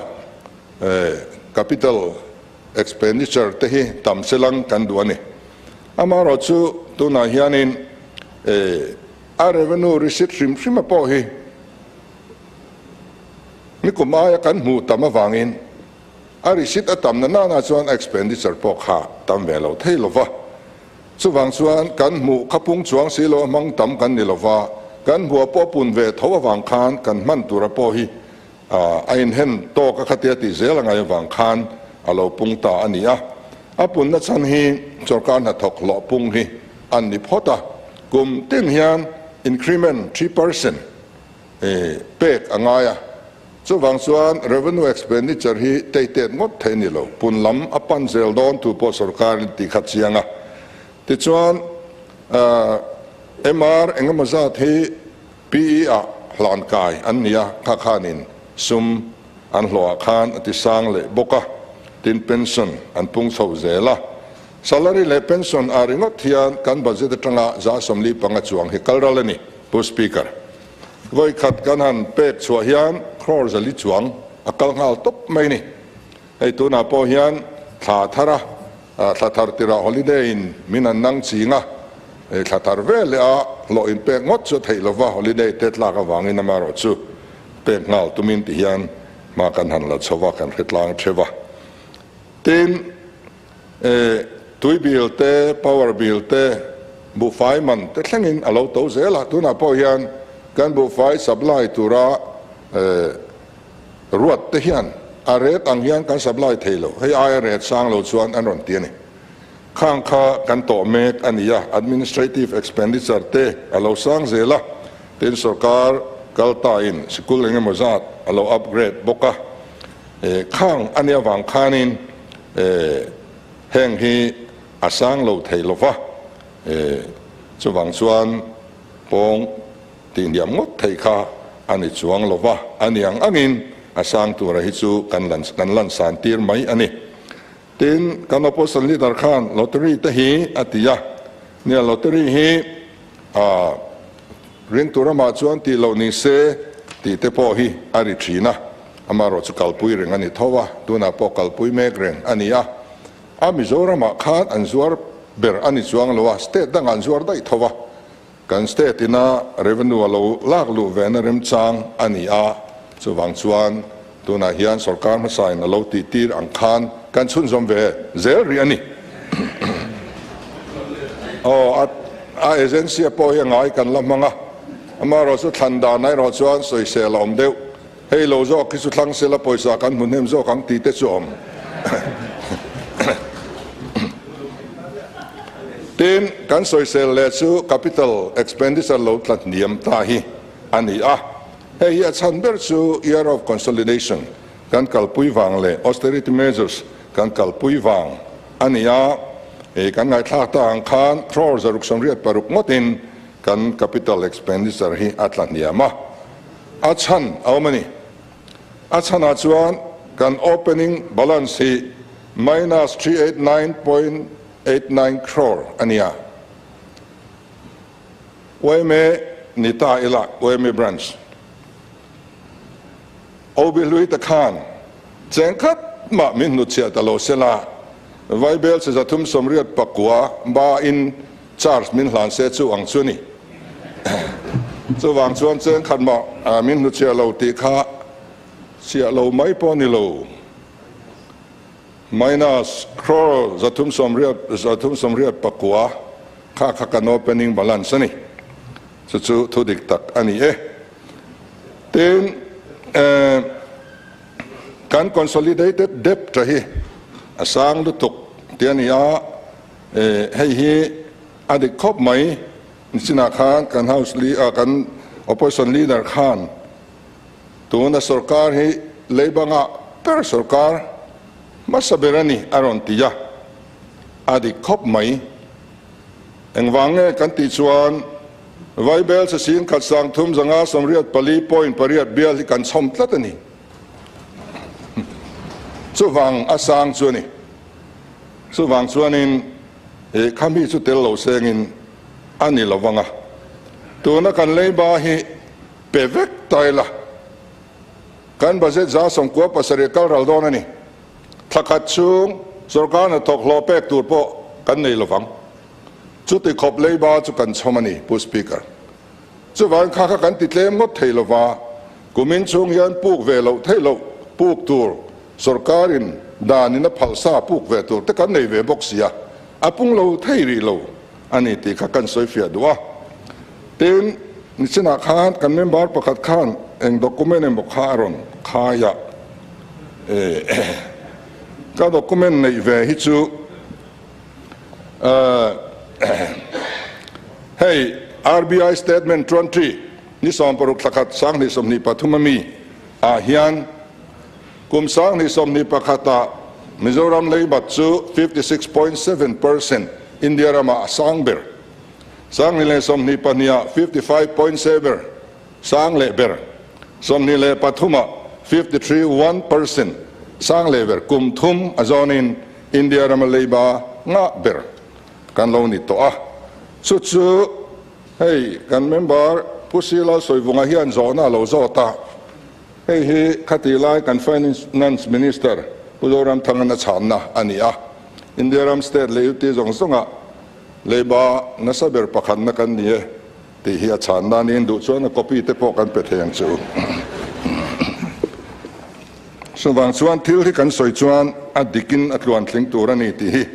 capital expenditure te hi tam selang kan duh a ni. Amaherawhchu tunah hianin a revenue receipt hrim hrima pawh hi Nikum aia kan hmuh tam avangin a receipt a tamna nana chuan a expenditure pawh kha tam ve lo thei lova. Chuvang chuan kan hmuh kha pung chuang si lo a hmang tam kan ni lova, kan hmuh a pawh pun ve tho avang khan kan hman tura pawh hi a inhen tawk a khatia tih zel a ngai avang khan a lo pung ta a ni a. A punna chhan hi sorkar hnathawk hlawh pung hi an ni phawt a, kum tin hian increment 3% pek a ngai a, chuvang chuan revenue expenditure hi teitet ngawt thei a ni lo, pun lam a pan zel dawn thu pawh sorkar in tih kha chiang a. Tichuan MR engemaw zat hi PE ah hlan kai an ni a, kha khanin sum an hlawh ah khan a ti sang leh bawk a, tin pension an pung chho zel a. Salary leh pension ah ringawt hian kan budget atanga 45 chuang hi kal ral a ni, Pu Speaker. Vawi khat kan han pek chhuah hian crore 400 chuang a kal nghal tawp mai ni. Hei tunah pawh hian thla thar a, thla thar tirah holiday in min han nang ching a, thla thar vel leh a hlawh in pek ngawt chu a theih lova, holiday te tlak avangin amaherawh chu pek nghal tumin ti hian hma kan han la chho va, kan hre tlang theuh a. Tin, tui bill te, power bill te, buhfai man te thlengin a lo to zel a, tunah pawh hian kan buhfai supply tura ruat te hian a ret ang hian kan supply thei lo, hei aia ret sang lo chuan an rawn ti a ni. Khang kha kan tawh mek a ni a, administrative expenditure te a lo sang zel a, tin sorkar kal tain sikul engemaw zat a lo upgrade bawk a, Khang a nia vang khanin heng hi a sang lo thei lo va, chuvang chuan pawng tihniam ngawt thei kha a ni chuang lo va, a ni ang angin. A sang tura hi chu kan lan kan lansan tir mai a ni. Tin, kan opposition leader khan lottery te hi a ti a, nia lottery hi ah ring tur amah chuan tih loh ni se tih te pawh hi a ri thin a, amaherawh chu kalpui reng a ni tho a, tunah pawh kalpui mek reng a ni a. A Mizoramah khan an zuar ber a ni chuang lo a, state dangah an zuar daih tho a, kan state ina revenue a lo lak luh vena remchang a ni a, chuvang chuan tunah hian sorkar hmasain a lo tih tir ang khan kan chhunzawm ve zel rih a ni. Aw, a a agency a pawh hi a ngai kan la hmang a, amaherawh chu thlan dan erawh chuan sawisel a awm deuh. Hei lo zawk hi chu thlang sela pawisa kan hmu hnem zawk ang tih te chu awm. Tin, kan sawisel leh chu capital expenditure lo tla hniam ta hi a ni a. Hei hi a chhan ber chu year of consolidation kan kalpui vang leh austerity measures kan kalpui vang a ni a. Hei kan ngaihthlak ta ang khan crore 686 ngawtin kan capital expenditure hi a tla hniam a. A chhan a awm a ni. A chhanah chuan kan opening balance hi minus 389.89 crore a ni a. Yma ni ta ila, yma branch OB hlui te khan cheng khat mah min hnutchhiah ta lo sela, Vaibel che 389 ba in charge min hlan se chu ang chu a ni. Chuvang chuan cheng khat mah min hnuchhiah lo tih kha chhiah lo mai pawh a ni lo. Minus crore 389 kha kha kan opening balance a ni. Chu chu thu dik tak a ni e. Tin, kan consolidated debt hi a sang lutuk tih a ni a, hei hi a dik khawp mai. Nichinah khan kan House kan Opposition Leader khan tuna sorkar hi leibanga ber sorkar hmasa ber a ni a rawn ti a, a dik khawp mai. Engvang nge kan tih chuan Vaibel sasing khat sang thum zanga 84.8 bial hi kan chhawm tlat a ni. Chuvang a sang chu a ni. Chuvang chuanin He kha mi chu tel lo sengin a ni lo vang a, tuna kan leiba hi pe vek ta ila, kan budget 97 kal ral dawn a ni. Thla khat chhung sorkar hnathawk hlawh pek tur pawh kan nei lo vang. Chuti khawp leiba chu kan chhawm a ni, Pu Speaker. Chuvangin kha kha kan ti tlem ngawt thei lo va, kumin chhung hian puk ve loh theih loh puk tur Sorkarin danin a phalsa puk ve tur te kan nei ve bawk sia, a pung lo thei rih lo a ni tih kha kan sawi fiah duh a. Tin, nichinah khan kan member pakhat khan eng document emaw kha a rawn khai a, ka document neih ve hi chu hei RBI statement 20 ni 16 thla khat 2023 ami ah hian Kum 2021 ah Mizoram leibat chu 56.7% India ramah a sang ber. 2022 ah 55.7 sang leh ber. 23 ah 53.1% sang leh ber. Kum thum a zawnin India rama leiba ngah ber kan lo ni tawh a. Chu chu hei kan member Pu Sila Sawivunga hian zawhna a lo zawt a. Hei hi khatih lai kan Finance Minister Pu Zoramthangan a chhanna a ni a, India ram state leh UT zawng zawngah leiba nasa ber pakhatna kan ni e tih hi a chhanna niin duh chuan a copy te pawh kan pe thei ang chu. Chuvang chuan thil hi kan sawi chuan a dikin a tluantling tur a ni tih hi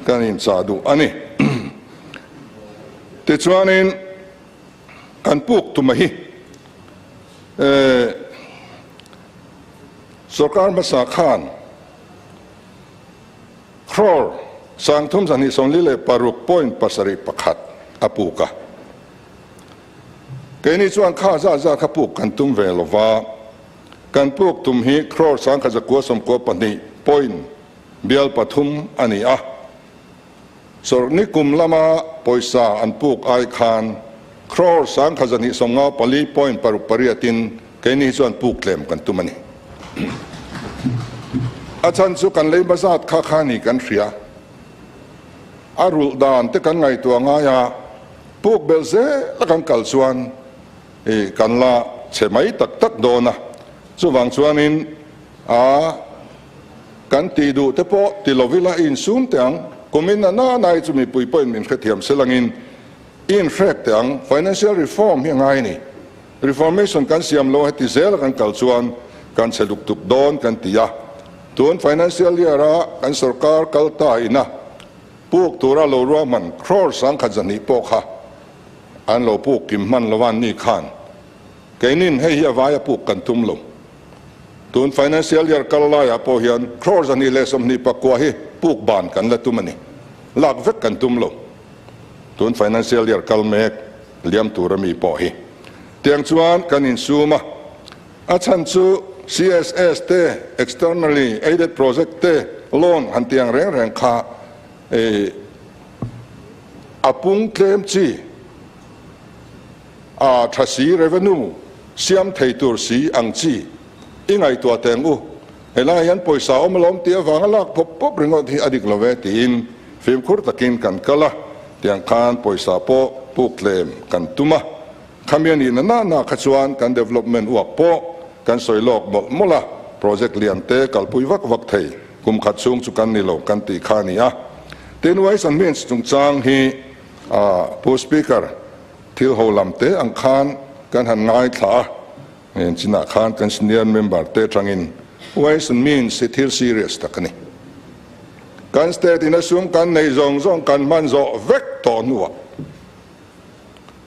kan inchah duh a ni. Tichuanin kan puk tuma hi sorkar hmasa khan crore 3246.71 a puk a. Keini chuan kha zat zat kha puk kan tum ve lova, kan puk tum hi crore 1992 point bial pathum a ni a. Sawrhni kum lama pawisa an puk ai khan crore 1254.68 in keini hi chuan puk tlem kan tum a ni. A chhan chu kan leiba zat kha kha ni kan hria. A rulh dan te kan ngaihtuah ngai a, puk belh zel a kan kal chuan i kan la chhe mai tak tak dawn a. Chuvang chuanin a kan tih duh te pawh ti lo ila i insum teh ang. Kumin a nanai chu mipui pawhin min hrethiam selangin i inhrek teh ang. Financial reform hi a ngai a ni. Reformation kan siam lo heti zela kan kal chuan kan chhe luk tuk dawn kan ti a. Tun financial year a kan sorkar kal ta ina puk tura lo ruahman crore 20,200 pawh kha an lo puk kim hman lo an ni khan keinin hei hi a vaia puk kan tum lo. Tun financial year kal laiah pawh hian crore 129 hi puk ban kan la tum a ni. Lak vek kan tum lo. Tun financial year kal mek liam tur ami pawh hi tiang chuan kan insum a, a chhan chu CSS te, externally aided project te loan han tiang reng reng kha a pung tlem chi a tha si revenue siam thei tur si ang chi i ngaihtuah teng u, helai hian pawisa awm alawm tih avanga lak pawp pawp ringawt hi a dik lo ve tiin fimkhur takin kan kal a. Tiang khan pawisa pawh puk tlem kan tum a, khami a nih na na na kha chuan kan development uak pawh kan sawi lawk mawlh mawlh a, project lian te kalpui vak vak thei kum khat chhung chu kan ni lo kan tih kha a ni a. Tin, Ways and Means chungchang hi Pu Speaker thil ho lam te ang khan kan han ngaithla a, heng chinah khan kan senior member te atangin Ways and Means hi thil serious tak a ni. Kan state in a sum kan nei zawng zawng kan hman zawh vek tawh hnuah,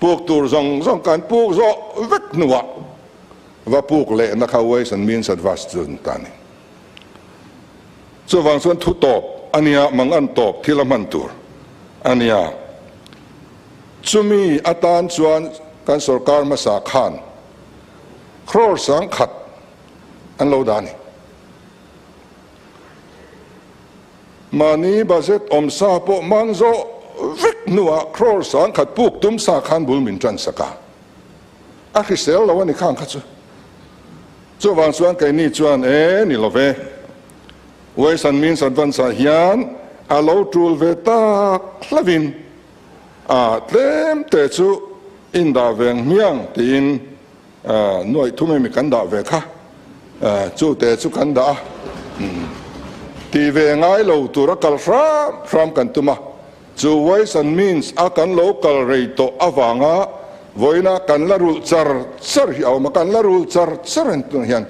puk tur zawng zawng kan puk zawh vek hnuah va puk lehna kha Ways and Means Advice chu an ta a ni. Chuvang chuan thu tawp a nia, mang an tawp thil a hman tur a nia. Chumi atan chuan kan sorkar hmasa khan crore 10,000 an lo dah a ni. Mahni budget awm sa pawh hmang zawh vek hnuah crore 10,000 puk tum sa khan bul min tan sak a, a hrisel lo a ni khang kha chu. Chuvang chuan keini chuan e ni lo ve, Ways and Means Advance ah hian a lo tul ve tak hlavin a tlem te chu in dah ve ang hmiang tiin Nuaih thum emi kan dah ve kha, chu te chu kan dah a, tih ve ngai lo tura kal hram hram kan tum a, chu Ways and Means a kan lo kal rei tawh avanga vawiina kan la rulh char char hi a awm a, kan la rulh char char en tunah hian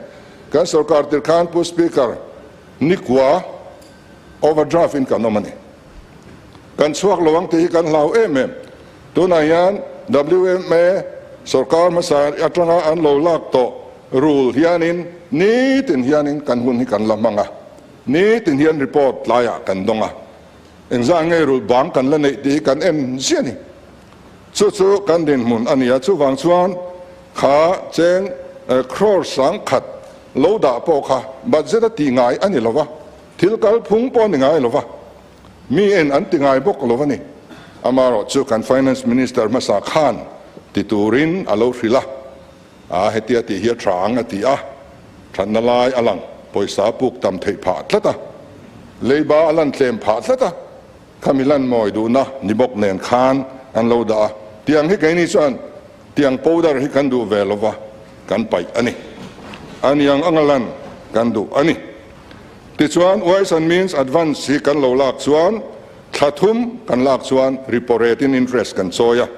kan sorkar tir khan Pu Speaker nikua overdraft in kan awm a ni. Kan chhuak lo ang tih hi kan hlau em em. Tunah hian WMA sorkar hmasa atanga an lo lak tawh rule hianin nitin hianin kan hun hi kan la hmang a, nitin hian report tlaiah kan dawng a, engzah nge rule bang kan la neih tih hi kan en ziah a ni. Chu chu kan dinhmun a ni a, chuvang chuan kha cheng crore 10,000 lo dah pawh kha budget a tih ngai a ni lo va, thil kalphung pawh a ni ngai lo va. Mi en an ti ngai bawk lo a ni. Amaherawh chu kan Finance Minister hmasa khan ti turin a lo hrilh a, a hetia tih hi a tha ang a ti a, thatna lai a lang, pawisa a puk tam theih phah tlat a, leiba a lan tlem phah tlat a, khami lan mawi duhna ni bawk nen khan an lo dah a, tiang hi keini chuan tiang powder hi kan duh ve lova kan paih a ni. A niang anga lan kan duh a ni. Tichuan, Ways and Means Advance hi kan lo lak chuan thla thum kan lak chuan repo rate in interest kan chawi a,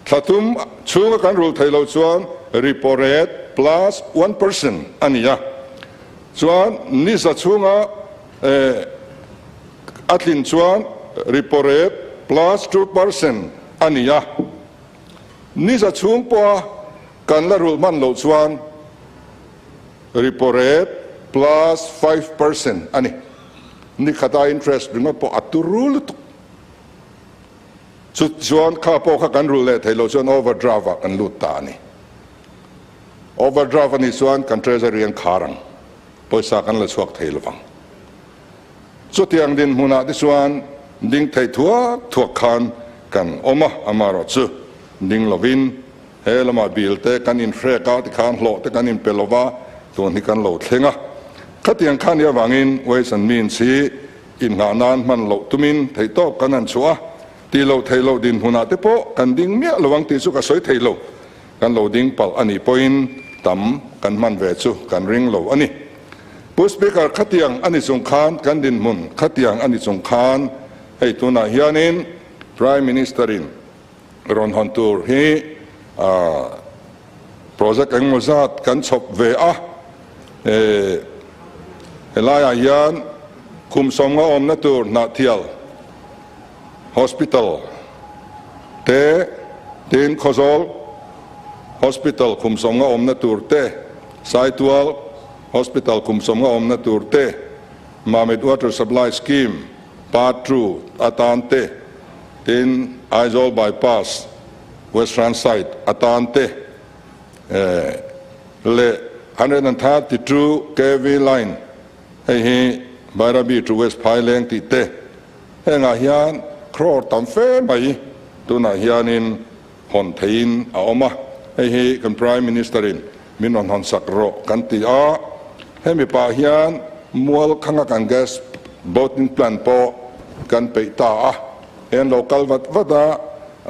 thla thum chhunga kan rulh theih loh chuan repo rate plus 1% a ni a, chuan ni za chhunga a tlin chuan repo rate plus 2% a ni a, ni za chhung pawha kan la rulh hman loh chuan Repo rate plus 5% a ni. Ni khata interest ringawt pawh a turu lutuk. Chu chuan kha pawh kha kan rulh leh theih loh chuan overdraft ah kan lut ta a ni. Overdraft a nih chuan kan treasury an khar ang, pawisa kan la chhuak thei lovang. Chutiang dinhmunah te chuan ding thei thuak thuak khan kan awm a, amaherawhchu ding lovin He lamah bill te kan inhrek a, tikhan hlawh te kan inpe lo va, tun hi kan lo thleng a. Khatiang kha nia vangin Ways and Means hi inngah nan hman loh tumin theihtawp kan han chhuah a, tih loh theih loh dinhmunah te pawh kan ding miah lo ang tih chu ka sawi thei lo. Kan lo ding palh a nih pawhin tam kan hman ve chu kan ring lo a ni. Pu Speaker, khatiang a ni chung khan kan dinhmun khatiang a ni chung khan hei tunah hianin Prime Minister-in rawn hawn tur hi project engemaw zat kan chhawp ve a, helaiah hian kum 50 awmna tur Hnahthial Hospital te, tin Khawzawl Hospital kum 50 awmna tur te, Saitual Hospital kum 50 awmna tur te, Mamit Water Supply Scheme Part 2 atan te, Tin, Aizawl Bypass Western side atan te leh 132 kv line hei hi Bairabi to West Phaileng tih te hengah hian crore tam fe mai tunah hianin hawn theihin a awm a, hei hi kan Prime Minister in min rawn hawn sak rawh kan ti a, hemi pah hian mual khanga kan gas boating plant pawh kan peih ta a, hei an lo kal vat vat a,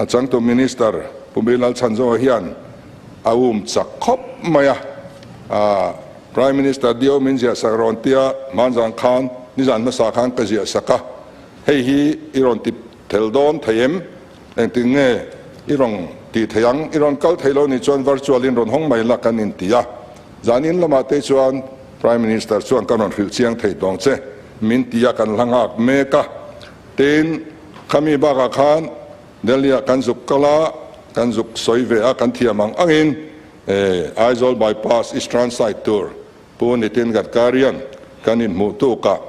a changtu Minister Pu Bilal Chhanzaw hian a um chak khawp mai a, Prime Minister Dio min ziah sak rawn tia hmanzan khan nizan hmasa khan ka ziah sak a, hei hi i rawn ti tel dawn thei em? Engtin nge i rawn tih theih ang? I rawn kal thei lo nih chuan virtual in rawn hawng mai la kan inti a. Zanin lamah te chuan Prime Minister chuan ka rawn hrilh chiang thei tawng che min ti a, kan hla nghak mek a. Tin, khami bakah khan Delhi-ah kan zuk kal a, kan zuk sawi ve a, kan thiam ang angin Aizawl Bypass Eastern side tur Pu Nitin Gadkari-a'n kan inhmuh tukah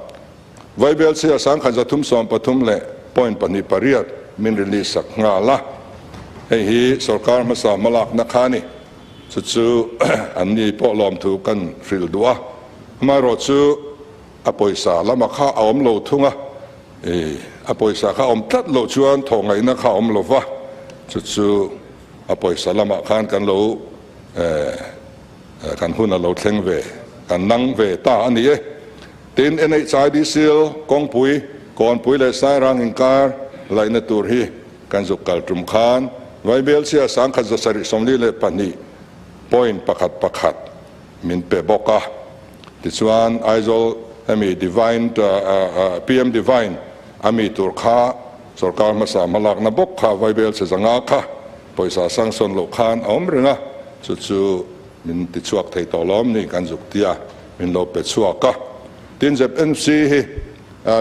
Vaibel chhia 1313 leh point 2 8 min release sak nghal a, hei hi sorkar hmasa hmalakna kha a ni. Chu chu an ni pawh lawmthu kan hrilh duh a, amaherawhchu a pawisa lama kha a awm lo thung a, a pawisa kha a awm tlat loh chuan thawh ngaihna kha a awm lo va, chu chu a pawisa lamah khan kan lo kan hun a lo thleng ve, kan nang ve ta a ni e. Tin, NHIDCL kawngpui, Kawnpui leh Sairang inkar laihna tur hi kan zuk kal tum khan Vaibel chhia 1742 point pakhat pakhat min pe bawk a. Tichuan, Aizawl hemi Divine PM Divine a mi tur kha sorkar hmasa hmalakna bawk kha Vaibel chhe 500 kha pawisa sanction loh khan a awm reng a, chu chu min tichhuak thei tawh lawm ni kan zuk tia. Min lo pe chhuak a. Tin, ZNC hi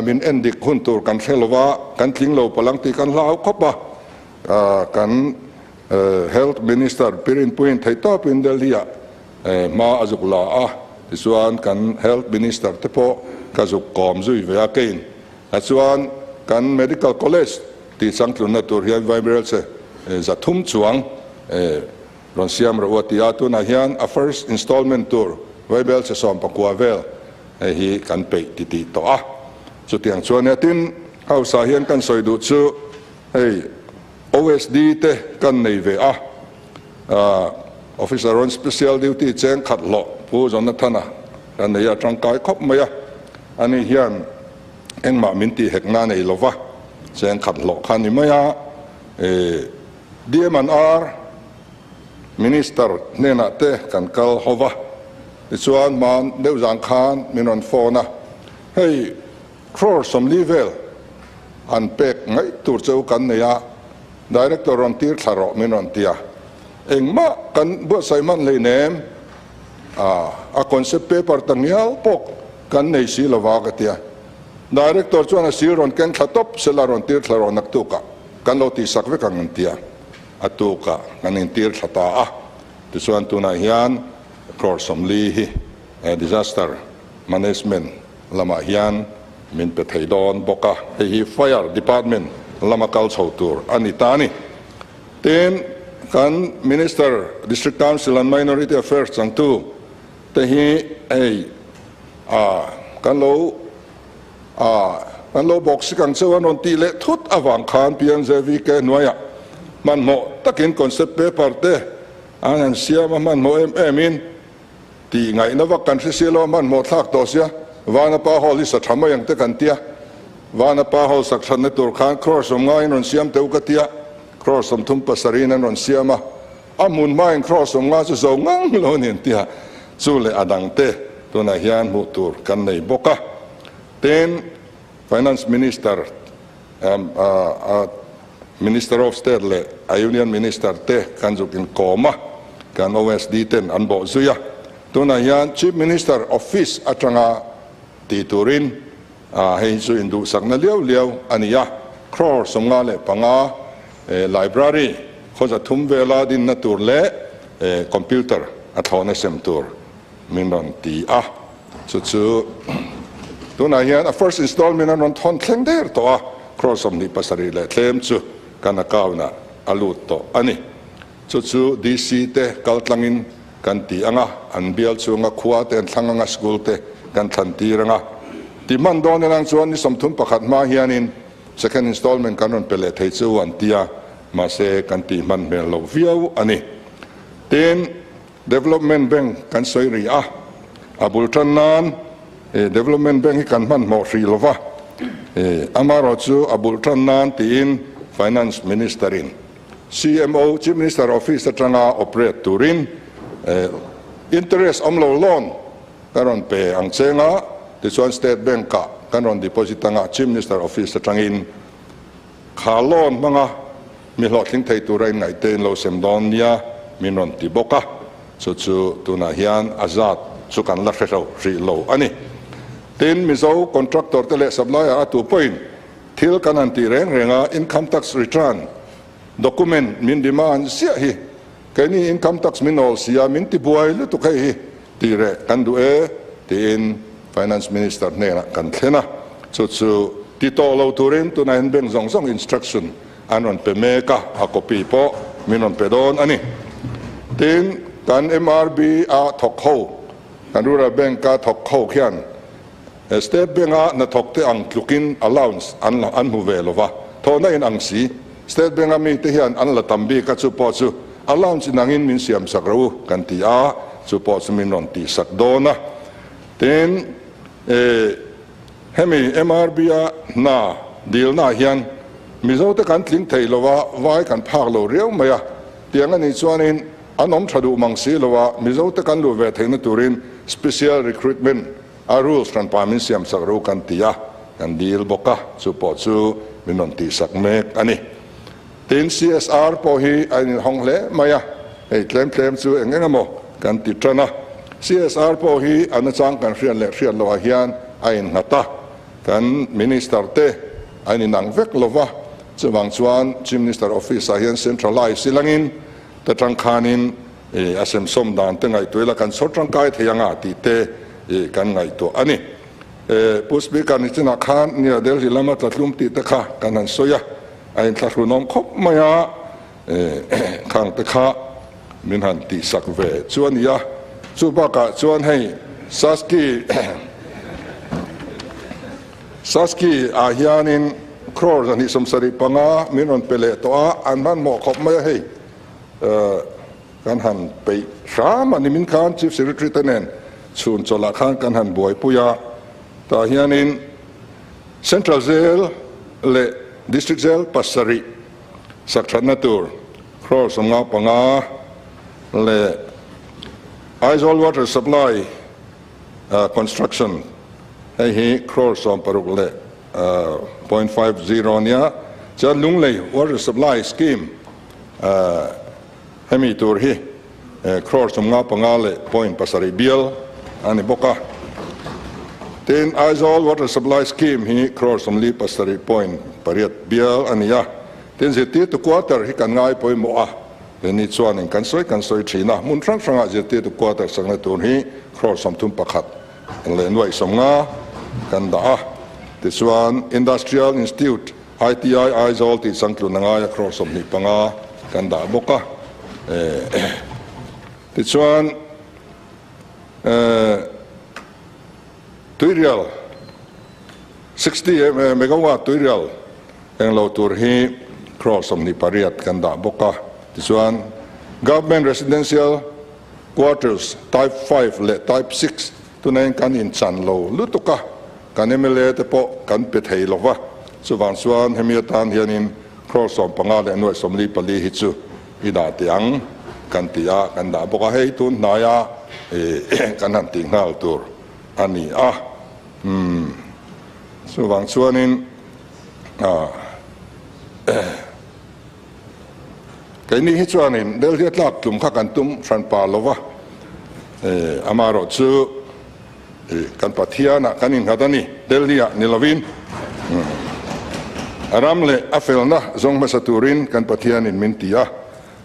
min en dik hun tur kan hre lo va, kan tling lo palang tih kan hlau khawp a. Kan Health Minister Pirinpuiin theihtawpin Delhi-ah hma a zuk la a, tichuan kan Health Minister te pawh ka zuk kawm zui ve a kein. Chuan kan Medical College tih changtlunna tur hian Vaibelche 300 chuang Rawn siam rawh u a ti a, tunah hian a first installment tur Vaibel chhe 19 vel hei hi kan peih ti tih tawh a. Chutiang chuan nia tin House ah hian kan sawi duh chu hei OSD te kan nei ve a, Officer on Special Duty cheng khat hlawh Pu Jonathana kan nei a, tangkai khawp mai a, ani hian engmah min tih hek na nei lova cheng khat hlawh kha ni mai a. DMNR Minister hnenah te kan kal ho va, tichuan hman deuh zan khan min rawn phone a, hei crore 40 vel an pek ngaih tur che u kan nei a, Director rawn tir thla rawh min rawn ti a, engmah kan buatsaih hman hleinem, a concept paper ta ngial pawh kan nei si lova ka ti a, Director chuan a sir rawn keng thla tawp sela rawn tir thla rawh naktukah. Kan lo tihsak vek ang an ti a, a tukah kan intir thla ta a. Tichuan tunah hian crore 40 hi disaster management lamah hian min pe thei dawn bawk a, hei hi fire department lama kal chho tur a ni ta a ni. Tin, kan Minister, District Council and Minority Affairs changtu te hi hei kan lo A, kan lo bawk sik ang cheu an rawn tih leh thut avang khan PMJVK hnuaiah hmanhmawh takin concept paper te an han siam a, hmanhmawh em em in Tih ngaihna vak kan hre sia lo a, hmanhmawh thlak tawh sia, Vanapa Hall hi sa tha mai ang te kan tia, Vanapa Hall sak thatna tur khan crore 50 in rawn siam teuh ka tia, crore 37 in an rawn siam a, a hmun hmain crore 50 chu zo ngang lo a ni an tia, chu leh a dang te tunah hian hmuh tur kan nei bawk a. Tin, Finance Minister, Minister of State leh a Union Minister te kan zuk inkawm a, kan OSD ten an bawh zui a. Tunah hian Chief Minister Office atanga ti turin hei hi chu induhsakna liau liau a ni a, crore 55 library khawza thum vela dinna tur leh computer a thlawhna sem tur min rawn ti a. Chu chu tunah hian a first installment an rawn thawn thleng der tawh a, crore 27 leh tlem chu kan account ah a lut tawh a ni. Chu chu DC te kal tlangin kan ti ang a, an bial chhunga khua te an thlang ang a, school te kan thlan tir ang a. Ti hman dawn elang chuan ni 31 hma hianin second installment kan rawn pe leh thei chu an ti a, mahse kan tih hman hmel loh viau a ni. Tin, Development Bank kan sawi rih a, a bul tan nan Development Bank hi kan hmanhmawh hrih lo va, amaherawh chu a bul tan nan tiin Finance Minister in CMO, Chief Minister Office, atanga operate turin interest awm lo loan kan rawn pe ang cheng a, tichuan State Bank ah kan rawn deposit anga Chief Minister Office atangin Kha loan hmanga mi hlawhtling thei tura inngaihte in lo sem dawn nia min rawn ti bawk a, chu chu tunah hian a zat chu kan la hre hlo hrih lo a ni. Tin, Mizo contractor te leh supplier a tu pawhin thil kan han tih reng reng a, income tax return document min demand ziah hi keini income tax min awl si a, min ti buai lutuk hei hi tih reh kan duh e tiin Finance Minister hnenah kan thlen a, chu chu ti tawh lo turin tunah hian bank zawng zawng instruction an rawn pe mek a, a copy pawh min rawn pe dawn a ni. Tin, kan MRB a thawk ho, kan Rural Bank a thawk ho khian State Bank a hnathawk te ang tlukin allowance an an hmu ve lo va, thawhna in ang si. State Bank a mite hian an la tam bik a, chu pawh chu allowance inangin min siamsak rawh u kan ti a, chu pawh chu min rawn tihsak dawn a. Tin, hemi MRB-a hna dilnaah hian Mizote kan tling thei lo a, vai kan phak lo riau mai a, tiang a nih chuanin an awm tha duh mang si lo a, Mizote kan luh ve theihna turin special recruitment a rules hranpa min siamsak ro kan ti a, kan dil bawk a, chu pawh chu min rawn tihsak mek a ni. Tin, CSR pawh hi a inhawng hle mai a, hei tlem tlem chu eng eng emaw kan ti tan a. CSR pawh hi a nachang kan hriat leh hriat loh ah hian a innghat a, kan Minister te an inang vek lo va, chuvang chuan Chief Minister Office ah hian centralize ilangin ta tangkhanin a semsawm dan te ngaihtuah ila kan chhawr tangkai thei anga tih te kan ngaihtuah a ni. Pu Speaker nichinah khan nia Delhi lama tlatlum tih te kha kan han sawi a. A inthlahrunawm khawp mai a, khang te kha min han tihsak ve chu a ni a. Chu bakah chuan hei Saski Saski ah hianin crore 275 min rawn pe leh tawh a, an hmanhmawh khawp mai a hei kan han peih hram a ni. Min khan Chief Secretary te nen chhun chawlhah khan kan han buaipui a, tah hianin Central Jail leh District Jail pasarih sak thatna tur crore 55 leh Aizawl Water Supply Construction hei hi crore 60 leh point 50 nia, chuan Lunglei Water Supply Scheme hemi tur hi Crore 55 leh point pasarih bial a ni bawk a. Tin, Aizawl Water Supply Scheme hi crore 47 point pariat bial a ni a. Tin, zirtirtu quarter hi kan ngai pawimawh a, leni chuanin kan sawi kan sawi thin a, hmun hrang hrangah zirtirtu quarter sakna tur hi crore 31 leh nuaih 50 kan dah a. Tichuan, Industrial Institute ITI Aizawl tih changtlun a ngai a crore 25 kan dah bawk a. Tichuan tuirial 60 megawatt tuirial englo tur hi crore 28 kan dah bawk a. Tichuan Government Residential. Quarters Type 5 leh Type 6 tunah hian kan inchan lo lutuk a, kan mla te pawh kan pe thei lo va, chuvang chuan hemi atan hianin crore 15 leh nuaih 44 hi chu i dah teh ang kan ti a, kan dah bawk a, hei tun hnaia kan han tih nghal tur a ni a. Umm chuvang chuanin ah keini hi chuanin Delhi a tlak tlum kha kan tum hran pa lo va, amaherawh chu kan Pathianah kan innghat a ni, Delhi ah ni lovin a ram leh a felna zawng hmasa turin kan Pathianin min ti a,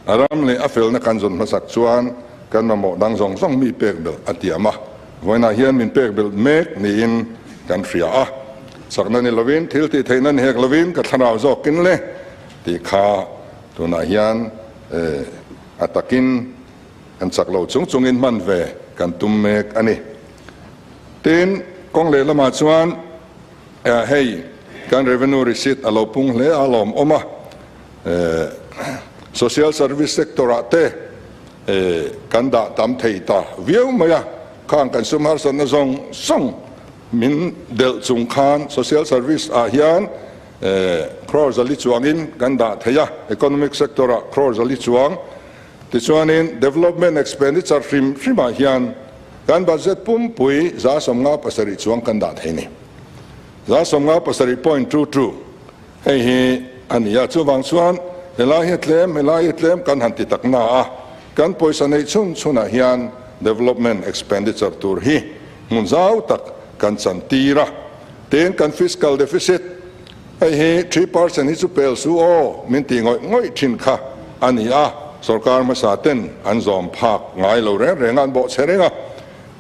a ram leh a felna kan zawn hmasak chuan kan mamawh dang zawng zawng mi pek belh a tiam a, vawiinah hian min pek belh mek niin kan hria a, chakna ni lovin thil tih theihna ni hek lovin ka thlarau zawkin le tih kha tunah hian a takin kan chak lo chung chungin hman ve kan tum mek a ni. Tin, kawng lehlamah chuan hei kan revenue receipt a lo pung hle a lawmawm a, social service sector ah te kan dah tam thei ta viau mai a, khang kan sum harsatna zawng zawng min delh chung khan social service ah hian crore zali chuangin kan dah thei a, economic sector ah crore zali chuang. Tichuanin development expenditure hrim hrimah hian kan budget pumpui 57 chuang kan dah thei ni. 57.22 hei hi a ni a, chuvang chuan helai hi a tlem, helai hi a tlem kan han ti tak na a, kan pawisa neih chhun chhunah hian development expenditure tur hi hmun zau tak kan chan tir a. Tin, kan fiscal deficit Hei hi 3% hi chu pel su aw min tih ngawih ngawih thin kha a ni a, sorkar hmasa ten an zawm phak ngai lo reng reng a, an bawh che reng a.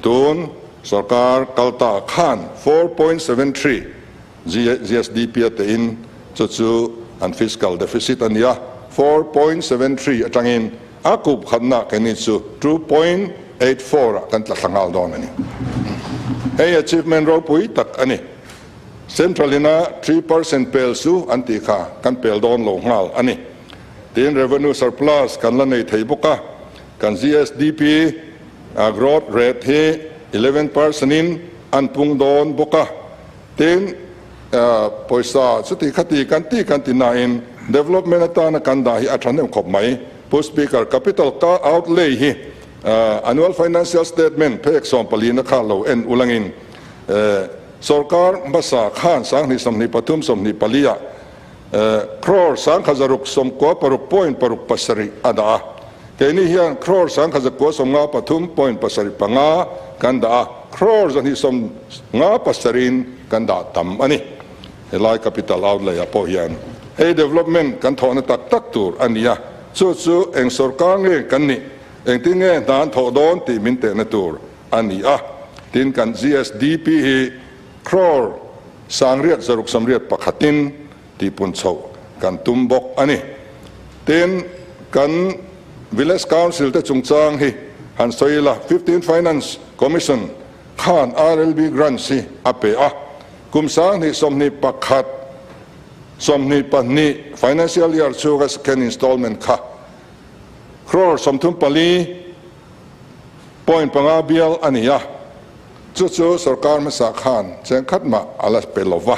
Tun sorkar kal ta khan 4.73 GSDP a tein chu chu an fiscal deficit a ni a, 4.73 atangin a kup khatna keini chu 2.84 ah kan tla thla nghal dawn a ni. Hei achievement ropui tak a ni. Central ina 3% pel chu an tih kha kan pel dawn lo nghal a ni. Tin, revenue surplus kan la nei thei bawk a, kan GSDP growth rate hi 11% in an pung dawn bawk a. Tin, pawisa chuti khati kan ti kan ti nain development atana kan dah hi a thahnem khawp mai. Pu Speaker, capital outlay hi annual financial statement phek 14 na kha lo en ulangin Sorkar hmasa khan 2023 24 ah crore 1696.67 a dah a, keini hian crore 1993.75 kan dah a, crore 257 in kan dah tam a ni. Helai capital outlay ah pawh hian hei development kan thawhna tak tak tur a ni a, chu chu eng sorkar nge kan nih, engtin nge hna an thawh dawn tih min tehna tur a ni a, tin kan GSDP hi crore 661 tihpun chhoh kan tum bawk a ni. Tin, kan Village Council te chungchang hi han sawi ila, 15 Finance Commission khan RLB grants hi a pe a, kum 2021 22 financial year chhunga second installment kha crore 34.5 bial a ni a, chu chu sorkar hmasa khan cheng khat mah a la pe lo va,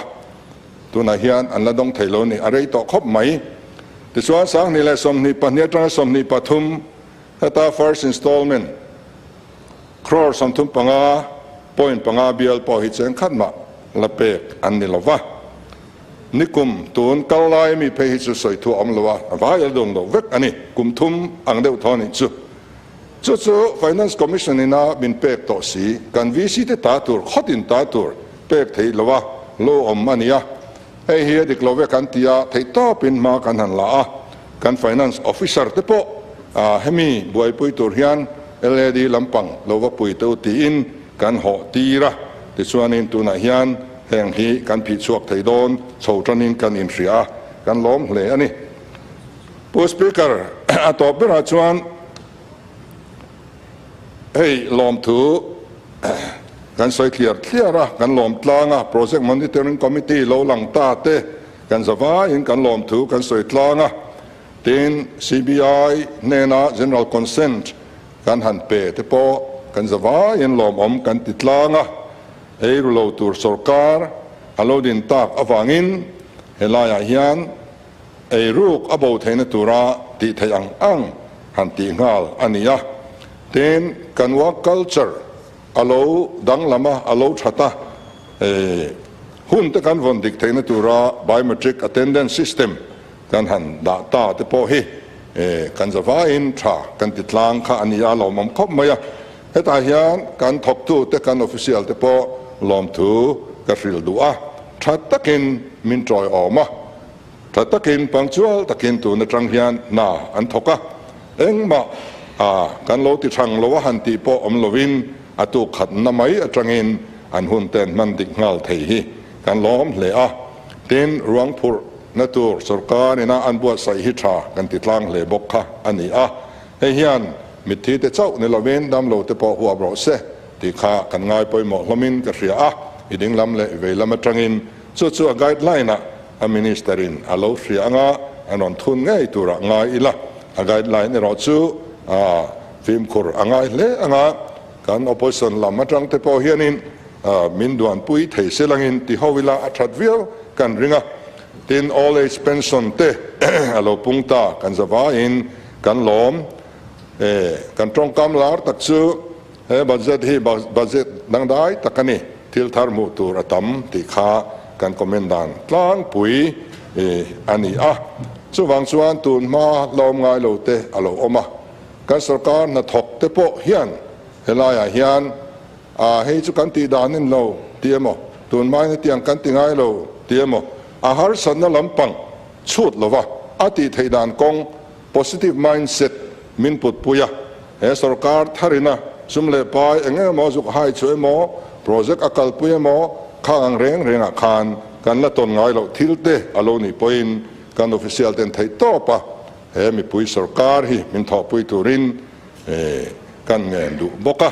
tunah hian an la dawng thei lo ni, a rei tawh khawp mai. Tichuan 2022 atanga 23 heta first installment crore 35.5 bial pawh hi cheng khat mah la pek an ni lo va. Nikum tun kal lai mi phei hi chu sawi thu a awm lo a, a vai a dawng lo vek a ni, kum thum ang deuh thaw a nih chu. Chu chu Finance Commission ina min pek tawh si, kan VC te ta tur, khawtin ta tur pek theih lo a, lo awm a ni a. Hei hi a dik lo ve kan ti a, theih tawpin hma kan han la a, kan Finance Officer te pawh hemi buaipui tur hian LAD lampang lo va pui teu tiin kan hawh tir a, tichuanin tunah hian heng hi kan phih chhuak thei dawn chho tanin kan inhria a, kan lawm hle a ni. Pu Speaker, a tawp berah chuan hei lawmthu kan sawi thliar thliar a, kan lawm tlang a, Project Monitoring Committee lo lang ta te kan zavaiin kan lawmthu kan sawi tlang a, tin CBI hnena General Consent kan han pe te pawh kan zavaiin lawmawm kan ti tlang a, ei ru lo tur sorkar a lo din tak avangin helaiah hian ei ruk a bo theihna tura tih theih ang ang han tih nghal a ni a. Tin, kan work culture a lo danglam a, a lo that a, hun te kan vawn dik theihna tura biometric attendance system kan han dah ta te pawh hi kan zavaiin tha kan ti tlang kha a ni a, lawmawm khawp mai a. Hetah hian kan thawktu te, kan official te pawh lawmthu ka hrilh duh a, tha takin min tawiawm a, tha takin punctual takin tun atang hian hna an thawk a, engmah kan lo ti thang lo a han tih pawh awm lovin a tuk khatna mai atangin an hun te an hman dik nghal thei hi kan lawm hle a. Tin, ruang phurh na tur sorkar ina an buatsaih hi tha kan ti tlang hle bawk kha a ni a. Hei hian mitthi te chauh ni lovin damlo te pawh huap rawh se tih kha kan ngai pawimawh hlawmin ka hria a, i dinglam leh veilam atangin chu chu a guideline ah a minister in a lo hria anga an rawn thun ngei turah ngai ila, a guideline erawh chu a fimkhur a ngai hle anga kan opposition lam atang te pawh hianin Min duanpui thei se langin ti ho ila a that viau kan ring a, tin old age pension te a lo pung ta kan zavaiin kan lawm e, kan tawngkam lar tak chu he budget hi budget dangdai tak a ni, thil thar hmuh tur a tam tih kha kan comment dan tlangpui a ni a, chuvang chuan tun hma lawm ngai lo te a lo awm a, kan sorkar hnathawk te pawh hian helaiah hian A, hei chu kan tih dan in lo ti emaw, tun hmain hetiang kan ti ngai lo ti emaw, a harsatna lampang chhut lova a tih theih dan kawng, positive mindset, min putpui a. He sorkar tharina sum leh pai eng emaw zuk hai chu emaw, project a kalpui emaw, khang ang reng rengah khan kan la tawn ngai loh thil te a lo nih pawhin kan official ten theih tawp a, he mipui sorkar hi min thawhpui turin kan ngen duh bawk a.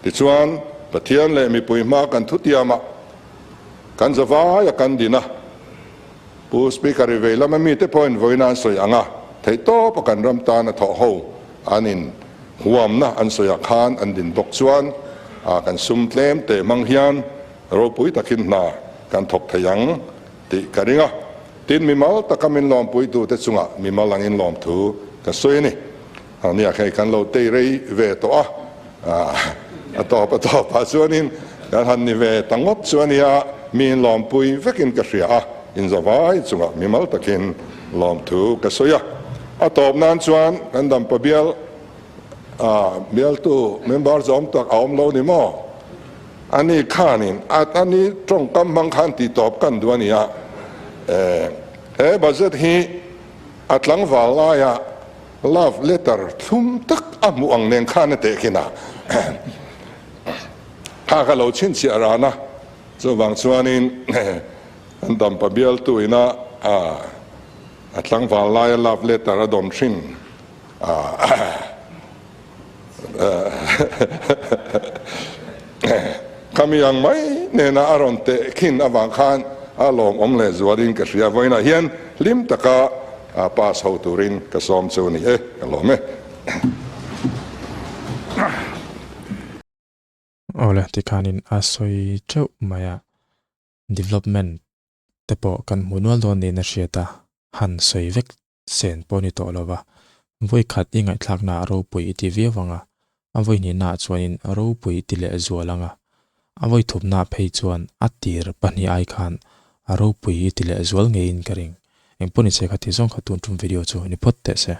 Tichuan, Pathian leh mipui hma kan thutiamah kan zavaia kan din a, Pu Speaker i vei lama mite pawhin vawiin an sawi ang a, theihtawpa kan ram tana thawh ho an in huamna an sawiah khan an din bawk chuan kan sum tlem teh hmang hian ropui takin hna kan thawk thei ang tih ka ring a. Tin, mimal taka min lawmpuitute chungah mimal angin lawmthu ka sawi a ni. Nia hei kan lo tei rei ve tawh a, a tawp a tawp ah chuanin kan han ni ve ta ngawt chu a nia, mi in lawmpui vekin ka hria a, inzavai chungah mimal takin lawmthu ka sawi a. A tawp nan chuan kan dampa bial bialtu member zawm tak a awm lo ni maw? Ani khanin a ni tawngkam hmang khan tih tawp kan duh a nia, he budget hi a tlangval laiah Love letter thlum tak a hmuh ang nen khan a tehkhin a, kha ka lo chhinchhiah ran a, chuvang chuanin kan dampa bialtu ina a tlangval laia love letter a dawn thin a, khami ang mai nena a rawn tehkhin avang khan a lawmawm leh zualin ka hria. Vawiinah hian hlim taka pass ho turin ka sawm chu a ni e, ka lawm e. Awle tikhanin a sawi teuh mai a, development te pawh kan hmu nual dawn niin a hriat a, han sawi vek sen pawh ni tawh lo va, vawi khat i ngaihthlaknaah ropui i ti viau ang a, a vawi hnihnaah chuanin ropui i ti leh zual ang a, a vawi thupnaah phei chuan a tir pahnih ai khan a ropui i ti leh zual ngeiin ka ring. Engpawh ni se kha ti zawng kha tun tum video chu ni phawt teh se.